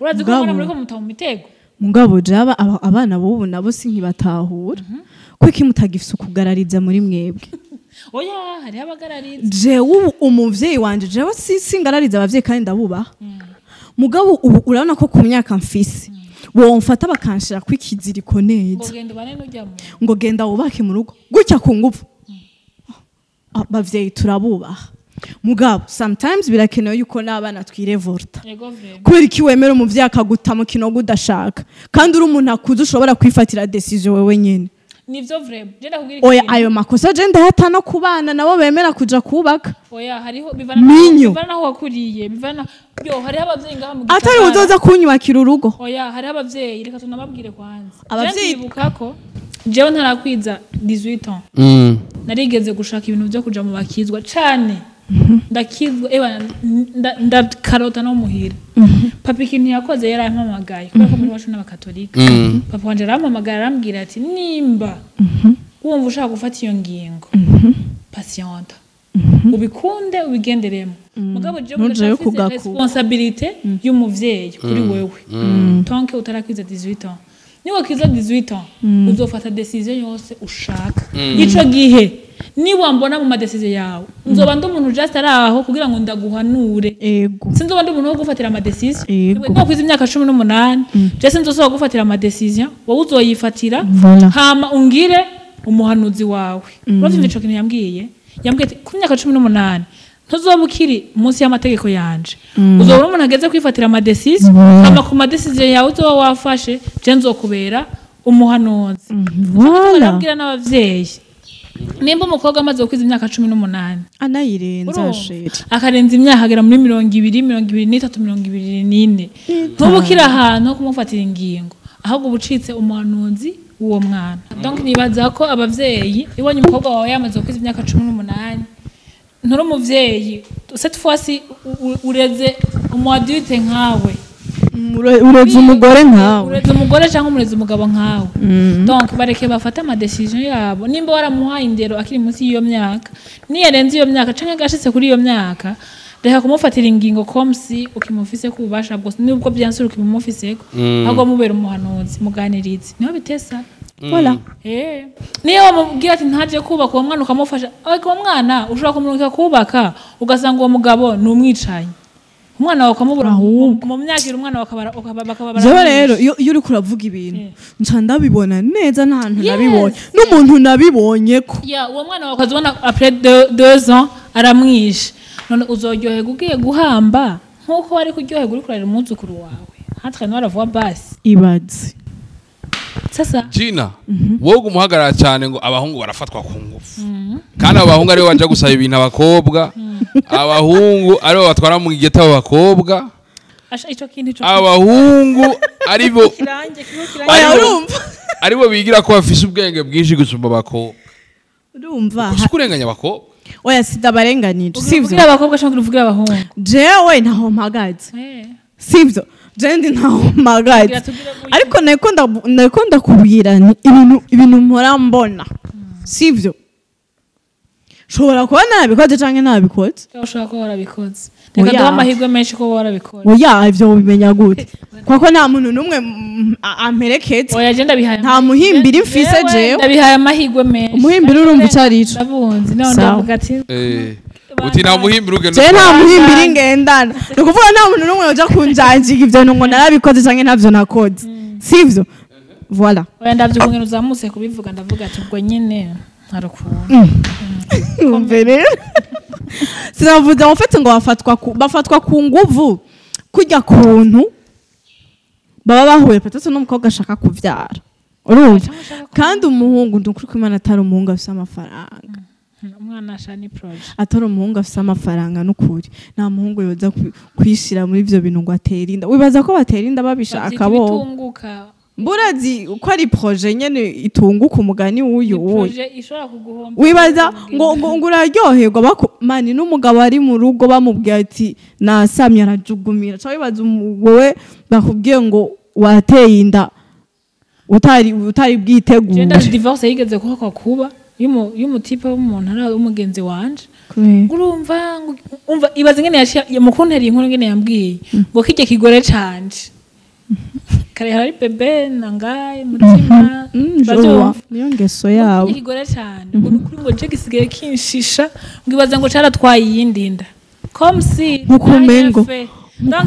Urazi ko Mugabo- mubona muri ko muta mu mitego. Mugabo jaba abana b'ubu nabo sinkibatahura, kuko mutagifise ukugarariza muri mwebwe. Oya, hariho abagarariza. Jewe ubu umuvyeyi wanje, jewe singarariza abavyeyi kandi ndabubaha. Mugabo ubu urabona ko ku myaka mfise womfata bakanshira kw'ikiziriko Ngo neza, genda ubane n'ujya mu ngo genda wubake mu rugo gutya ku nguvu. Abavyeyi turabubaha. Mugabo sometimes birakenewe yuko n'abana twirevolta. Yego vraiment. Kubera iki wemera umuvyeyi akaguta mu kinogo udashaka, kandi uri umuntu akuze ushobora kwifatira decision wewe nyene? Nivyo vraiment, je ndakubwira Oya, ikintu. ayo makosa je ndayata no ku bana nabo bemera kuja kubaka. Oya, hariho bivana Minyo. bivana naho wakuriye, bivana yo hariho abavyeyi ngaha mu Atari gisagara. uzoza kunyubakira urugo. Oya, hariho abavyeyi, reka tunababwire kwanza. Abavyeyi- Je ndibuka ko jewe ntarakwiza 18 ans, narigeze gushaka ibintu byo kuja mu bakizwa cane, ndakizwa, eba ndakarota no muhira. Papa ikintu yakoze, yarampamagaye, kubera ko muri wacu n'abakatolika. Papa wanje arampamagara, arambwira ati: "Nimba wumva ushaka gufata iyo ngingo, patiente, ubikunde, ubigenderemo, mugabo jewe Ntujeyo ndacafise kugakuka. responsabilité y'umuvyeyi kuri wewe tant que utarakwiza 18 ans. Niba wakwiza 18 ans, uzofata décision yose ushaka. Ico gihe niwambona mu ma décision yawe, nzoba ndi umuntu just ari aho kugira ngo ndaguhanure. Sinzoba ndi umuntu wo gufatira ama décision. Niba wakwiza imyaka 18, je sinzosubira gufatira ama décision, wowe uzoyifatira." Voilà. Hama ungire umuhanuzi wawe. Uravyumva ico kintu yambwiye? Yambwiye ati: "Ku myaka 18 ntuzoba ukiri munsi y'amategeko yanje, uzobona umuntu ageze kwifatira ama décision. Hama ku ma décision yawe uzoba wafashe, je nzokubera umuhanuzi." Voilà. Arabwira n'abavyeyi: nimba umukobwa amaze gukwiza imyaka 18, Anayirenza. urumva? Chérie. Akarenza imyaka, agera muri 20, 23, 24, ntuba ukiri ahantu ho kumufatira ingingo, ahubwo uba ucitse umuhanuzi w'uwo mwana. Donc nibaza ko abavyeyi, ibonye umukobwa wawe yamaze gukwiza imyaka 18, nturi umuvyeyi cette fois-ci, ureze umu adulte nkawe. Ureze umugore nkawe. Ureze umugore cyangwa umureze umugabo nkawe. Donc bareke bafate ama décision yabo. Nimba waramuhaye indero akiri munsi y'iyo myaka, niyarenze iyo myaka canke agashitse kuri iyo myaka, reka kumufatira ingingo comme si ukimufise ku bubasha bwose, nubwo bien sûr ukimufiseko, ahubwo mubera umuhanuzi, muganirize, niho bitesa. Voilà. Niyo wamubwira ati ntaje kubaka, uwo mwana ukamufasha, ariko uwo mwana ushobora kumurungika kubaka, ugasanga uwo mugabo ni umwicanyi, umwana wawe ukamubura. Ahubwo. Mu myaka ibiri umwana wawe bakaba Jewe baramwishe. rero iyo uriko uravuga ibintu, nca ndabibona neza n'ahantu Yes. nabibonye n'umuntu nabibonye ko. Ya, uwo mwana wawe ukazibona après 2 ans aramwishe. None uzoryoherwa ugiye guhamba nk'uko wari kuryoherwa uri kurarira umwuzukuru wawe entre nous la voix basse? Ibaze. Sasa. Gina, wowe umuhagarara cyane ngo abahungu barafatwa ku ngufu, kandi abo bahungu aribo baja gusaba ibintu abakobwa, abahungu aribo batwara mu geta abo bakobwa. Asha, ico kintu ico Abahungu aribo kirange kiho kirange. Oya, urumva, aribo bigira ko bafise ubwenge bwinshi gusumba abakobwa. Urumva. Si kurenganya abakobwa? Oya, sidabarenganije, sivyo. Uvugira abakobwa cyangwa uvugira abahungu? Jewe ntaho mpagaze. Sivyo, jewe ndi ntaho mpagaze. Tugira tubwire gutya. Ariko nariko ndakubwira nti ibintu mpora mbona, sivyo, shobora kuba nabikoze canke ntabikoze. Ushobora kuba warabikoze, reka Oya. duhe amahirwe menshi ko warabikoze. Oya, ivyo wobimenya gute, kuko nta muntu n'umwe amperekeza? Oya, je ndabihaye Nta muhimbiri mfise jewe. Ndabihaye amahirwe menshi. Umuhimbiri urumva ico arico? Ndabunzi none. Sawa. Ndavuga ati Uti nta muhimbiri ugenda. Jewe nta muhimbiri ngendana, ni ukuvuga nta muntu n'umwe uja kunjanjiga ivyo bintu ngo narabikoze canke ntavyo nakoze, sivyo, voilà. Oya, ndavye ukungene uzamutse kubivuga, ndavuga ati ubwo nyene hari ukuntu. Umve rero, sinavuze en fait ngo bafatwa ku nguvu kurya kuntu baba bahuye peut-être n'umukobwa ashaka kuvyara, urumva, kandi umuhungu, ndi ukuri kw'Imana, atari umuhungu afise amafaranga. Umwana asha ni projet. Atari umuhungu afise amafaranga, n'ukuri nta muhungu yoza kwishira muri ivyo bintu ngo atere inda. Wibaza ko batera inda babishaka Bavyita bo? ibitunguka. Mburazi ko ari projet nyene itunguka, umugani w'uyu Ni wuyu. projet ishobora kuguhomba. Wibaza ngo uraryoherwa bako mani n'umugabo ari mu rugo bamubwiye ati nasamye, arajugumira. Ca wibaza wowe bakubwiye ngo wateye inda utari bwitegure. Gender divorce yigeze kuhakwa kuba y'umu type w'umuntu ari w'umugenzi wanje. Urumva ngo umva, ibaze ingene yaciye mu kuntera inkuru, ingene yambwiye ngo kirya kigore canje kare hari bébé nangaye mutima. Joa, niyo ngeso yabo. Ikigore cyane ngo nukuri ngo je gisigaye kinshisha, ngo ibaze ngo caratwaye iyindi nda comme si Nkuko umengo. Donc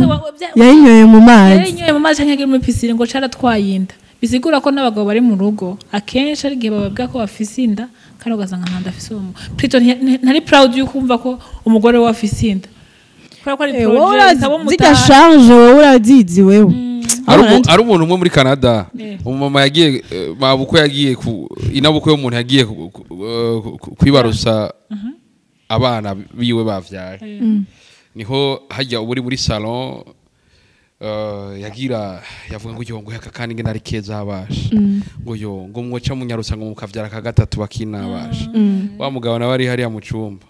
Yayinyoye mu mazi. Yayinyoye mu mazi canke yagiye muri piscine, ngo caratwaye inda. Bisigura ko n'abagabo bari mu rugo akenshi ari igihe bababwira ko bafise inda Kandi ugasanga nta nda afise uwo plutôt ntari proud yuko umva ko umugore we afise inda, kubera ko ari Eh, wowe projet urazi itaba zirya umutahe. charge, wowe urazizi wewe. Ari umuntu umwe muri Canada, umumama yagiye, mabukwe yagiye ku inabukwe y'umuntu, yagiye kwibarusa abana biwe bavyaye. Niho hajya uba uri muri salon, yagira yavuga ngo yo ngo aka kandi ngene ari keza abasha, ngo yo ngo mwoca munyarutsa ngo mukavyara ka gatatu bakinabasha. Wa mugabo nawe ari hariya mu cumba,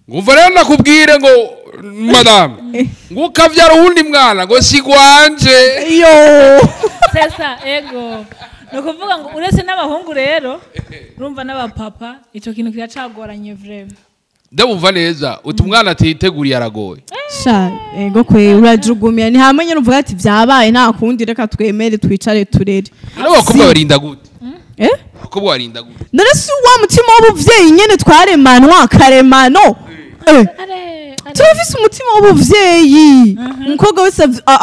ngo umva rero nakubwire, ngo madame, ngo ukavyara uwundi mwana ngo sigwanje. Yo. Sesa ego, ni ukuvuga ngo uretse n'abahungu rero, urumva n'abapapa ico kintu kiracagoranye vraiment. Ndabumva neza uti umwana atiteguriye aragoye. Sha, ego kwe, urajugumira ni hamwe nyene uvuga ati vyabaye, nta kundi, reka twemere twicare turere. N'abakobwa barinda gute? Eh? Abakobwa barinda gute? None si wa mutima w'ubuvyeyi nyene twaremanwa karemano? Are, are. Turafise umutima w'ubuvyeyi. Umukobwa wese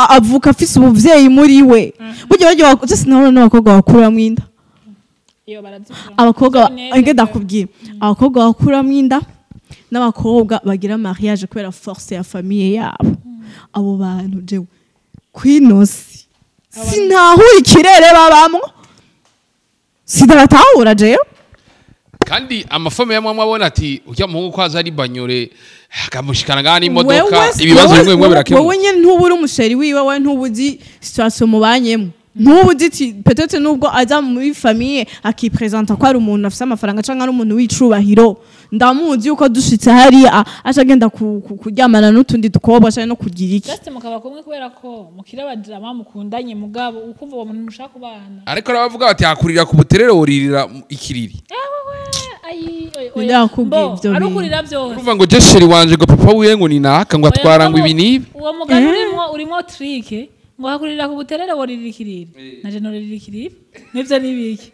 avuka afise ubuvyeyi muri we. Burya barya just nabona n'abakobwa bakuramwo inda. Iyo barazikura. Abakobwa Neza. nge ndakubwira, abakobwa bakuramwo inda n'abakobwa bagira mariage kubera force ya famille yabo, abo bantu jewe kwinosi sinahura ikirere babamwo, sidabatahura jewe. Kandi amafame yamwe amwe abona ati ujya muhungu ko aza ari banyore, akamushikana ngaha n'imodoka, ibibazo bimwe bimwe birakemuka. Wowe nyene ntuba uri umuchéri wiwe, we ntuba uzi situation mubanyemo, ntuba uzi ati peut-être nubwo aza muri famille akipresenta ko ari umuntu afise amafaranga canke ari umuntu w'icubahiro, ndamuzi yuko dushitse hariya aca agenda kuryamana n'utundi dukobwa canke no kugira iki. Just mukaba kumwe kubera ko mukira abadrama mukundanye, mugabo ukumva uwo muntu mushaka kubana. Ariko arabavuga bati hakurira ku buterere woririra ikiriri. Ewewe, ayi, oya, Ninde oya. yakubwiye Bo, ivyo ari bintu? ukurira byose. Urumva ngo je chéri wanje, ngo papa wiwe ngo ni naka, ngo Oya, atwara ngo mugabo, ibi n'ibi. Uwo mugani urimo trick, ngo hakurira ku buterere woririra ikiriri, naje noririra ikiriri nivyo nibiki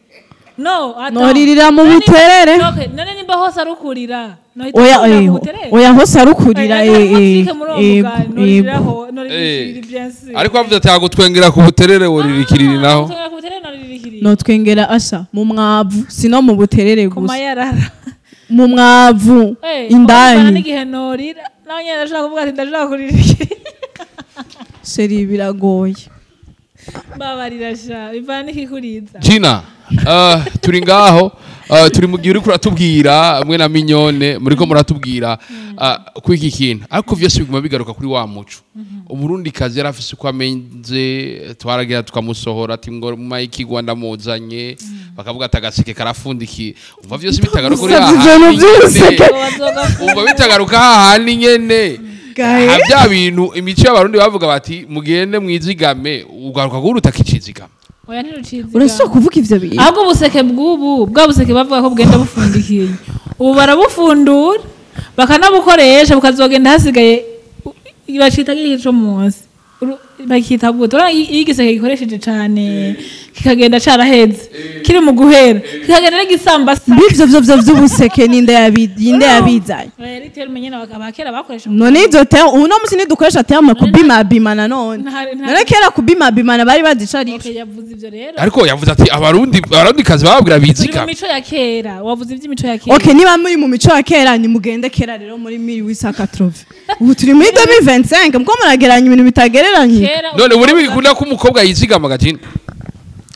no ata. Noririra mu None buterere. Okay, none nimba hose ari ukurira, nohita Oya. nkurira mu Eh, buterere. oya, hose arukurira. Oya, harimo trick muri uwo mugani, Ego. noriraho noririra ikiriri, bien sûr. Ariko bavuze ati hagutwengera ku buterere woririra ikiriri naho. Gutwengera ku buterere noririra ikiriri. Notwengera asha mu mwavu, sino mu buterere Ku gusa. mayarara. Mu mwavu. Eh, indani. n'igihe norira nawe nyene ndashaka kuvuga ati ndashaka kurira ikiriri. Chéri, biragoye. Mbabarira sha, bivana n'ikikuriza. Gina, turi ngaho, turi mu gihe uriko uratubwira hamwe na Mignone, muriko muratubwira kuri iki kintu, ariko vyose biguma bigaruka kuri wa muco. Umurundi kazi yari afise uko amenze, twaragira tukamusohora ati ngo mayikigwa ndamuzanye, bakavuga ati agaseke karafundikiye. Umva vyose bitagaruka kuri Gusavye hahandi ivyo bintu vy'ubuseke. nyene. Ngo bazoga. Umva bitagaruka hahandi nyene. Gahe. Ha bya bintu imico y'Abarundi bavuga bati mugende mwizigame, ugaruka kuri utakicizigama. Oya, ntirucizigama. Urashobora kuvuga ivyo bintu? Ahubwo ubuseke bw'ubu, bwa buseke bavuga ko bugenda bufundikiye, ubu barabufundura bakanabukoresha, bukazogenda hasigaye bacita nk'ico munsi. Bakita gute? Urabona iyo igiseke gikoresheje cane kikagenda caraheze, kiri mu guhera, kikagenda n'igisambasa. Mbivyo vyo vy'ubuseke ninde ninde yabizanye? Rero nyene abakera bakoresha. None izo terme uno musi ntidukoresha terme kubimabima nanone? None kera kubimabimana bari bazica ari? Okay, yavuze ivyo rero. Ariko yavuze ati abarundi kazi bababwira Turi mu bizigama. mico ya kera, wavuze ivy'imico ya kera. Okay, niba muri mu mico ya kera, nimugende kera rero muri 1880. Ubu turi muri 2025, muko murageranya ibintu bitagereranye. Kera. None muri bikunda ko umukobwa yizigama gajina?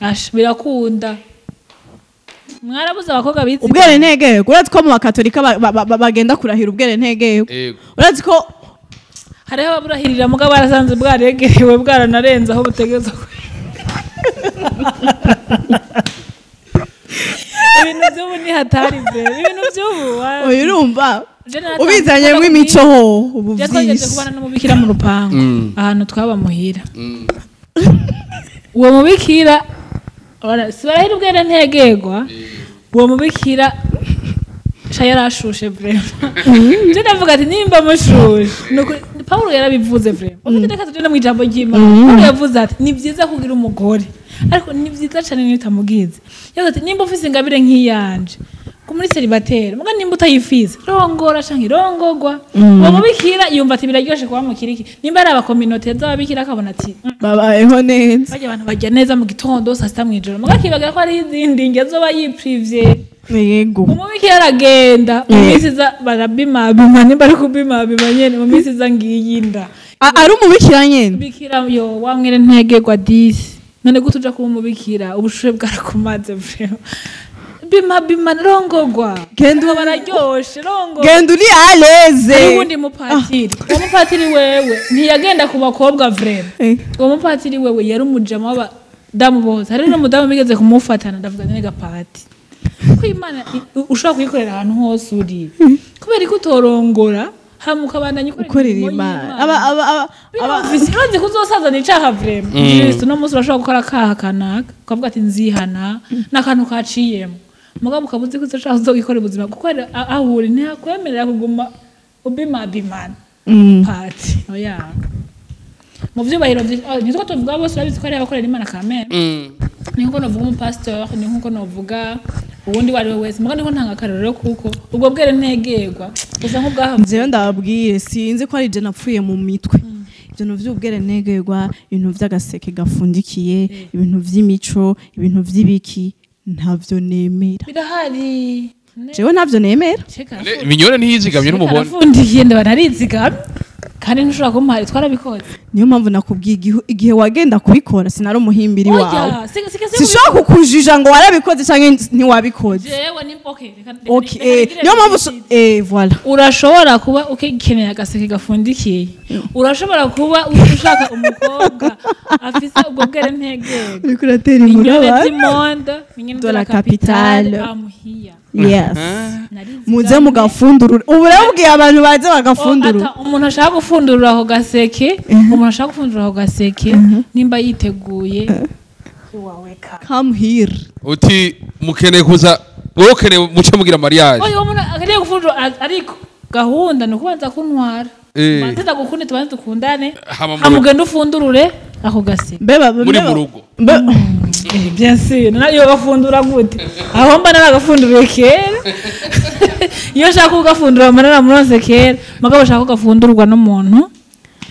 Ash, birakunda, mwarabuze abakobwa bizigama. Ubwere ntegeko, urazi ko mu bakatolika bagenda kurahira ubwere ntegeko? Yego. Urazi ko Hariho ababurahirira mugabo barasanze bwaregerewe, bwaranarenze aho butegerezwa Ibintu by'ubu ni hatari be, ibintu by'ubu Oya, urumva Je naratanze ubizanyemo imico ho ubu Je twageze vyisi. kubana n'umubikira mu rupangu, ahantu twaba muhira. Uwo mubikira si barahira ubwere ntegegwa, uwo mubikira sha yarashushe vraiment. Je ndavuga ati nimba mushushe. Nuko Paulo yarabivuze vraiment. Ufite, reka tugende mu ijambo ry'Imana. Paulo yavuze ati ni byiza kugira umugore, ariko ni byiza cyane niyo utamugize. Yavuze ati nimba ufise ingabire nk'iyanje ku muri célibataire, muga nimba utayifise rongora canke rongogwa. Uwo mubikira yumva ati biraryoshe kuba mukiriki, nimba ari abacommunauté z'ababikira, akabona ati Babayeho neza. Barya abantu barya neza mu gitondo, saa sita, mw'ijoro, muga akibagira ko hariho izindi ndya zoba yiprivye. Yego. Umubikira aragenda mu minsi iza barabimabima, nimba ari kubimabima nyene, mu minsi iza ngiyi inda. Ari umubikira nyene? Bikira yo wamwere ntegerwa disi. None gute uja kuba umubikira, ubushuhe bwarakumaze vraiment. Bima bima rongogwa. Genda bararyoshe rongogwa. Genda uri à l'aise. Ubundi mupatiri. Uwo mupatiri wewe ntiyagenda ku bakobwa vraiment. Uwo mupatiri wewe yari umujama w'abadamu bose. Hari n'umudamu bigeze kumufatana, ndavuga nene gapati. Ko Imana ushobora kuyikorera ahantu hose uri. Kubera ko utorongora hamuka bandanye ukorera Imana. Aba urazi kuzosazana icaha vraiment. Kristo no munsi urashobora gukora akaha kanaka ukavuga ati nzihana n'akantu kaciyemo. Mugabo ukabuzi ko uzoshaka uzogikorera ubuzima kuko aho uri ntihakwemerera kuguma ubimabimana. Pati oya. Mu vyubahiro nitwo tuvuga bose urabizi ko ari abakorera Imana kamere. Ni nkuko novuga umupasteur, ni nkuko novuga uwundi wari we wese. Mugabo niko ntanga akarorero kuko ubwo bwere ntegerwa gusa nk'ubwaha. Njewe ndababwiye sinzi ko ari je napfuye mu mitwe. Ibintu vy'ubwere ntegerwa, ibintu vy'agaseke gafundikiye, ibintu vy'imico, ibintu vy'ibiki ntavyo nemera. Birahari. Jewe ntavyo nemera. Minyore ntiyizigamye n'umubona. Arafundikiye ndabana arizigamye. Kandi ntushobora kumuhari twarabikoze. Niyo mpamvu nakubwiye igihe wagenda kubikora sinari umuhimbiri wawe. Sishobora kukujija ngo warabikoze canke ntiwabikoze. Jewe ni okay. Okay. Niyo mpamvu voilà. Urashobora kuba ukeneye agaseke gafundikiye. Urashobora kuba ushaka umukobwa afise ubwo bwere ntegego. Uriko uratera inkuru abantu. Mignonne de la capitale. Amuhiya. Yes. Muze mugafundurura. Ubu urabwiye abantu baze bagafundurura. Umuntu ashaka gufundurura aho gaseke, umuntu ashaka gufundurura aho gaseke nimba yiteguye waweka. Come here. Uti mukeneye kuza wowe ukeneye muce mugira mariage. Oyo umuntu akeneye gufundura ariko gahunda ni kubanza kuntwara. Banza gukunde tubanze dukundane. Hamugenda ufundurure ako gaseke. Mbeba muri mu rugo. Bien sûr, nayo gafundura gute? Aho mba naragafunduriye kera. Iyo nshaka kugafundura mba naramuronse kera, mugabo nshaka kugafundurwa n'umuntu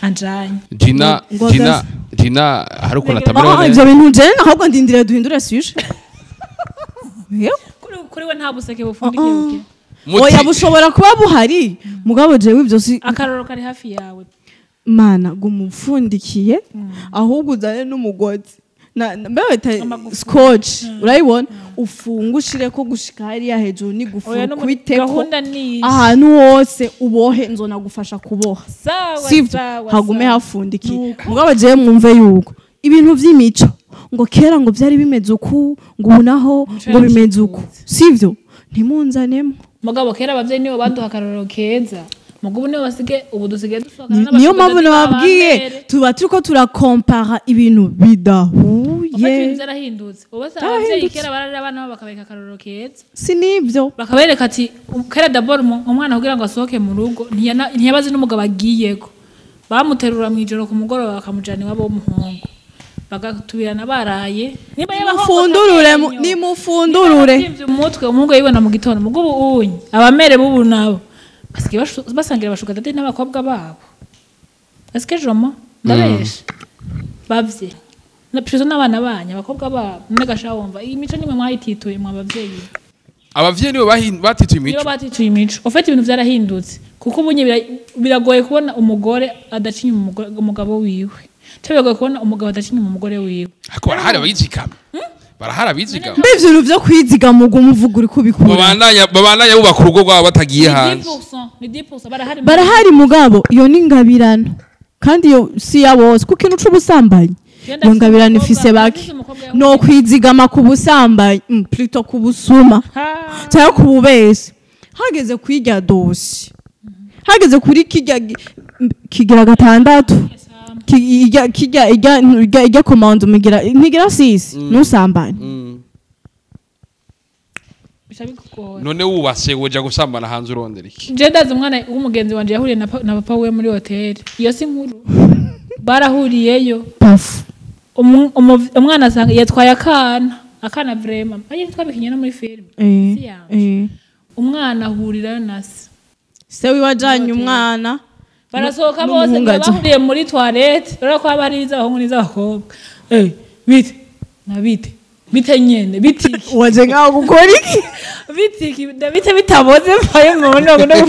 anjanye. Gina Gina Gina hari ukuntu atamerewe neza. Ivyo bintu je ahubwo ndindira duhindure sujet. Kuri we nta buseke bufundikiye buke. Oya bushobora kuba buhari, mugabo jewe ivyo si akaroro kari hafi yawe. Mana gumupfundikiye ahubwo uzane n'umugozi. Na mbete scotch urayibona ufungushire ko gushika hariya hejuru ni gufukubiteko ahantu hose ubohe nzona gufasha kuboha. Sawa hagume hafundikiye. Mugabo jewe mwumve yuko ibintu vy'imico ngo kera ngo byari bimeze uku ngo ubu naho ngo bimeze uku, sivyo? Ntimunzanemo. Mugabo kera abavyeyi nibo baduha akarorero keza. Mugabo nibo basige ubu dusigaye dusohokana n'abashuka. Niyo mpamvu nababwiye tuba turiko turakompara ibintu bidahuye. Ibintu byarahindutse. Ubu abavyeyi kera bararira abana babo bakabereka akarorero keza. Si nivyo. Bakabereka ati kera d'abord umwana kugira ngo asohoke mu rugo ntiyabazi n'umugabo agiyeko. Bamuterura mu ijoro ku mugoroba bakamujana iwabo w'umuhungu. Bagatubirana baraye. Niba yabafundurure nimufundurure. Umutwe umuhungu yibona mu gitondo. Mugabo unye abamere bubu nabo basigaye basangira bashuka date n'abakobwa babo. Eske jomo ndabesha. Bavye. Na prison n'abana banya abakobwa babo none wumva iyi mico nimwe mwayitituye mwa bavyeyi. Abavyeyi nibo batituye imico. Nibo batituye imico. Ufite ibintu vyarahindutse kuko ubunye biragoye kubona umugore adacinya umugabo wiwe. Cyo kubona umugabo adacinya umugore wiwe. Ariko barahari abizigama. Barahari abizigama. Mbe ivyo bintu vyo kwizigama ubwo umuvugo uri kubikura. Babandanya bubaka urugo rwabo batagiye hanze. Ni 10% barahari. Barahari mugabo iyo ni ngabirano. Kandi iyo si ya bose kuko ikintu c'ubusambanyi. Iyo ngabirano ifise bake. No kwizigama ku busambanyi, plutôt ku busuma. Cyangwa ku bubese. Hageze kwirya dosi. Hageze kuri kirya kigira gatandatu. Kijya ijya commande mugira ntigira sisi nusambane. None wubase woja gusambana hanze urondera iki? Je ndazi umwana w'umugenzi wanje yahuriye na papa we muri hotel. Iyo si nkuru. Barahuriyeyo. Paf. Umwana asanga yatwaye akana, akana vraiment. Aye twabikinye no muri film. Si yanje. Umwana ahurirayo na se. Se wiwajanye umwana. Barasohoka bose bahuriye muri toilette, rero ko abari iz'abahungu n'iz'abakobwa. Bite na bite. Bite nyene bitiki Waje ngaho gukora iki? Bitiki bite bitaboze mpaye ngo no no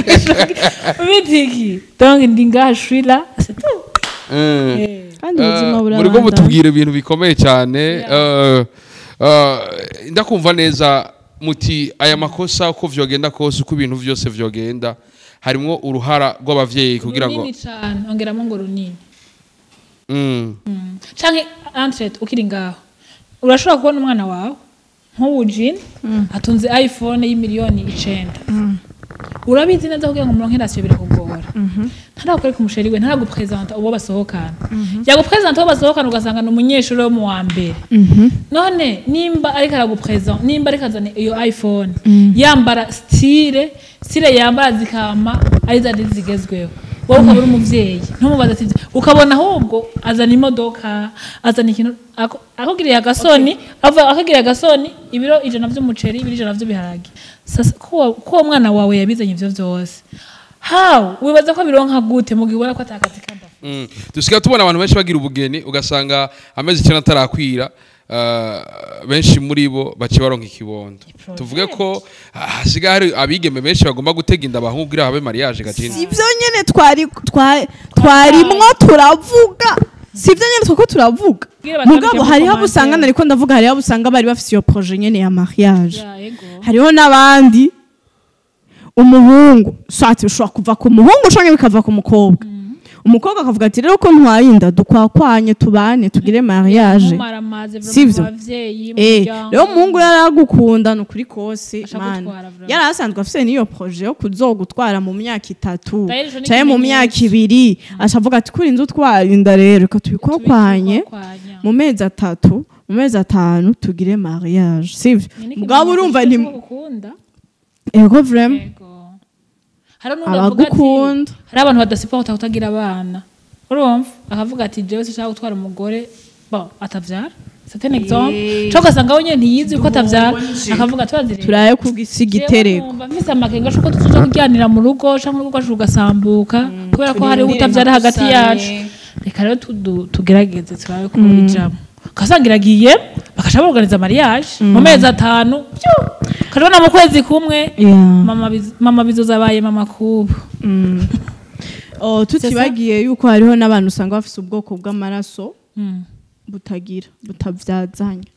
bitiki. Donc ndi ngaha, je suis là, c'est tout. Kandi ubuzima Muriko burabandanya. mutubwira ibintu bikomeye cyane. Ndakumva neza muti aya makosa, uko vyogenda kose, uko ibintu vyose vyogenda, harimwo uruhara rw'abavyeyi kugira ngo Runini cane, ongeramo ngo runini. Canke entre ukiri ngaho urashobora kubona umwana wawe nk'ubu Jean atunze iPhone y'9 miliyoni, urabizi neza kugira ngo muronke ration birakugora, ntarakwereka umuchéri we, ntaragupresenta uwo basohokana, yagupresenta uwo basohokana ugasanga ni umunyeshuri wo mu wa mbere. None nimba ariko aragupresenta, nimba ariko azana iyo iPhone, yambara style yambara zikama ari zari zigezweho, wowe ukaba uri umuvyeyi ntumubaze ati, ukabona ahubwo azana imodoka, azana ikintu akugiriye agasoni, ava akugiriye agasoni ibiro 100 vy'umuceri, ibiro 100 vy'ibiharage. Sasa ko uwo mwana wawe yabizanye ivyo vyose, how wibaza ko bironka gute mu gihe ubona ko atakazi kandi afise? Dusigaye tubona abantu benshi bagira ubugeni, ugasanga amezi 9 atarakwira, benshi muri bo baciye baronka ikibondo. Tuvuge ko hasigaye hari abigeme benshi bagomba gutega inda abahungu kugira habe mariage gakindi. Sivyo nyene twari twarimwo turavuga, sivyo nyene twako turavuga. Kugira batandike Mugabo mu hariho abo usanga, commentaire. Nariko ndavuga, hariho abo usanga bari bafise iyo projet nyene ya mariage. Ya, ego. Hariho n'abandi umuhungu swati ushobora kuva ku muhungu canke bikava ku mukobwa, umukobwa akavuga ati rero ko ntwaye inda, dukwakwanye, tubane, tugire mariage. Mumaramaze vraiment Sivyo? mu bavyeyi, mu muryango. Rero umuhungu yaragukunda ni ukuri kose, Ashaka mana. gutwara vraiment. Yari asanzwe afise n'iyo projet yo kuzogutwara mu myaka 3 D'ailleurs, ico ni canke mu ikimenyetso. myaka 2, acavuga ati kuri inzu utwaye inda rero reka tubikwakwanye Tubikwakwanya. mu mezi 3, mu mezi 5 tugire mariage, sivyo? Ni Mugabo urumva n'ikimenyetso nti c'uko gukunda. Ego, vraiment. Yego. Hari n'undi avuga ati Abagukunda. hari abantu badasupporta kutagira abana, urumva akavuga ati jewe sinshaka gutwara umugore bon atavyara, c'est un exemple, cyo ugasanga we nyene ntiyizi ko atavyara, akavuga ati "Urazi rero, Turaye kugisa igitereko." Numva mfise amakenga shuko tuzoja kuryanira mu rugo canke urugo rwacu rugasambuka kubera ko hari utavyara hagati yacu. Reka rero tugerageze turabe ko bijamo." Ugasanga iragiye, bakaca borganiza mariage mu mezi 5, pyu, ukabona mu kwezi kumwe mama bizoza abaye mama kubu. Oh, tutibagiye yuko hariho n'abantu usanga bafise ubwoko bw'amaraso butagira butavyazanya.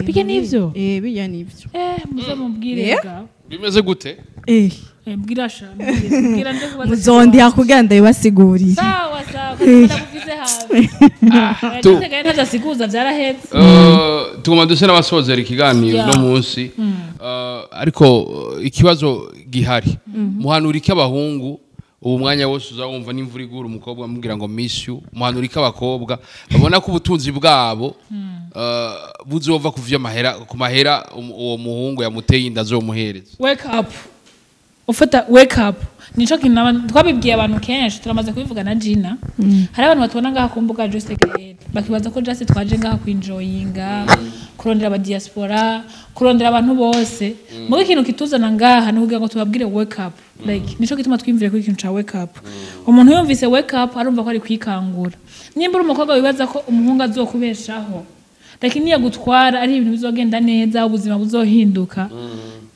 Bijya nivyo? Bijya nivyo. Muze mubwire. Ga Bimeze gute? Mbwira sha, mbwira nje kubaza. Muzondiha kugira ndabibasigurire. Sawa sawa, ndakufise hafi. Ndasigaye ntajasiguza, vyaraheze. Tuguma duse n'abasozera ikiganiro Yeah. no munsi. Ariko ikibazo gihari, muhanura iki abahungu? Ubu mwanya wose uzawumva n'imvura igura umukobwa amubwira ngo miss you. Muhanura iki abakobwa babona ko ubutunzi bwabo buzova ku vy'amahera, ku mahera uwo muhungu yamuteye inda azomuhereza? Wake up, ufata wake up, nico kintu twabibwiye abantu kenshi, turamaze kubivuga na Gina. Hari abantu batubona ngaha ku mbuga Just Gael bakibaza ko just twaje ngaha kwinjoyinga, kurondera aba diaspora, kurondera abantu bose. Mugo ikintu kituzana ngaha ni kugira ngo tubabwire wake up. Like nico gituma twimvire kuri ikintu ca wake up. Umuntu yumvise wake up arumva ko ari kwikangura. Nimba uri umukobwa wibaza ko umuhungu azokubeshaho, like niyagutwara ari ibintu bizogenda neza, ubuzima buzohinduka,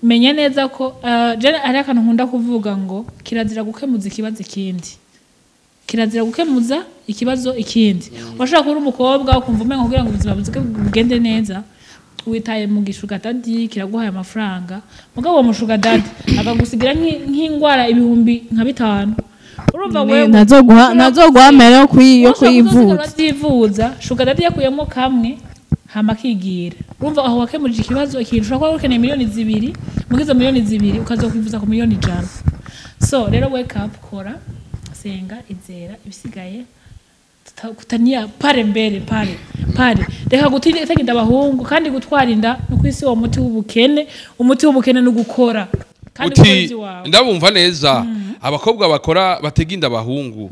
menya neza ko je hari akantu nkunda kuvuga ngo kirazira gukemuza ikibazo ikindi, kirazira gukemuza ikibazo ikindi. Washobora kuba uri umukobwa ukumva umenga kugira ngo ubuzima bugende neza witaye mu gisugar daddy kiraguhaye amafaranga, mugabo uwo musugar daddy akagusigira nk'ingwara 5000, urumva wewe Ntazoguha amahera yo ushobora kuyivuza. Urabyivuza, sugar daddy yakuyemo kamwe hama akigira, urumva aho wakemurije ikibazo ikintu. Ushobora kuba ukeneye 2 miliyoni, muri izo 2 miliyoni ukazokwivuza ku 100 miliyoni. So rero wake up, kora, senga, izera, ibisigaye kutania pare mbere pare pare. Reka gutega abahungu kandi gutwara inda ni kwisi uwo muti w'ubukene. Umuti w'ubukene ni ugukora kandi gukora Uti ivy'iwawe. Ndabumva neza, abakobwa bakora batega inda abahungu,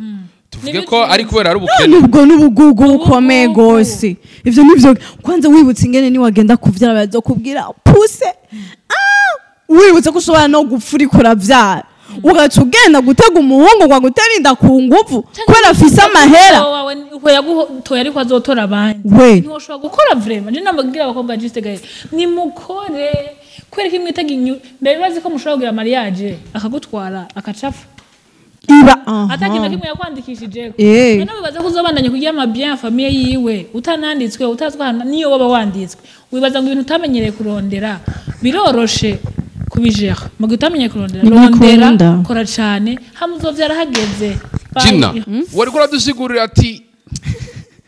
tuvuge Nibyo ko ari byiza. kubera ari ubukene? Nubwo n'ubugugu bukomeye Ubugugu. gose, ivyo nivyo. Kwanza wibutse ingene niwagenda kuvyara bazokubwira puse, wibutse ko ushobora no gupfa uriko uravyara. Ugaca ugenda gutega umuhungu ngo agutere inda ku nguvu kubera afise amahera. Wawe uko yagutoye ariko azotora abandi. We. Ntiwoshobora gukora vraiment. Je nambabwira abakobwa juste gahe, nimukore kubera ko imwitega inyu mbere bazi ko mushobora kugira mariage akagutwara akacapfa Iba atakintu na kimwe yakwandikishijeko. None wibaza ko uzobandanya kugira ama bien famille yiwe utananditswe, utazwa ahantu, niyo waba wanditswe, wibaza ngo ibintu utamenyereye kurondera biroroshe kubijera? Mu gihe utamenyereye kurondera, Ntibikunda. rondera, kora cane, hamwe uzovyara hageze. Gina, wari kuradusigurira ati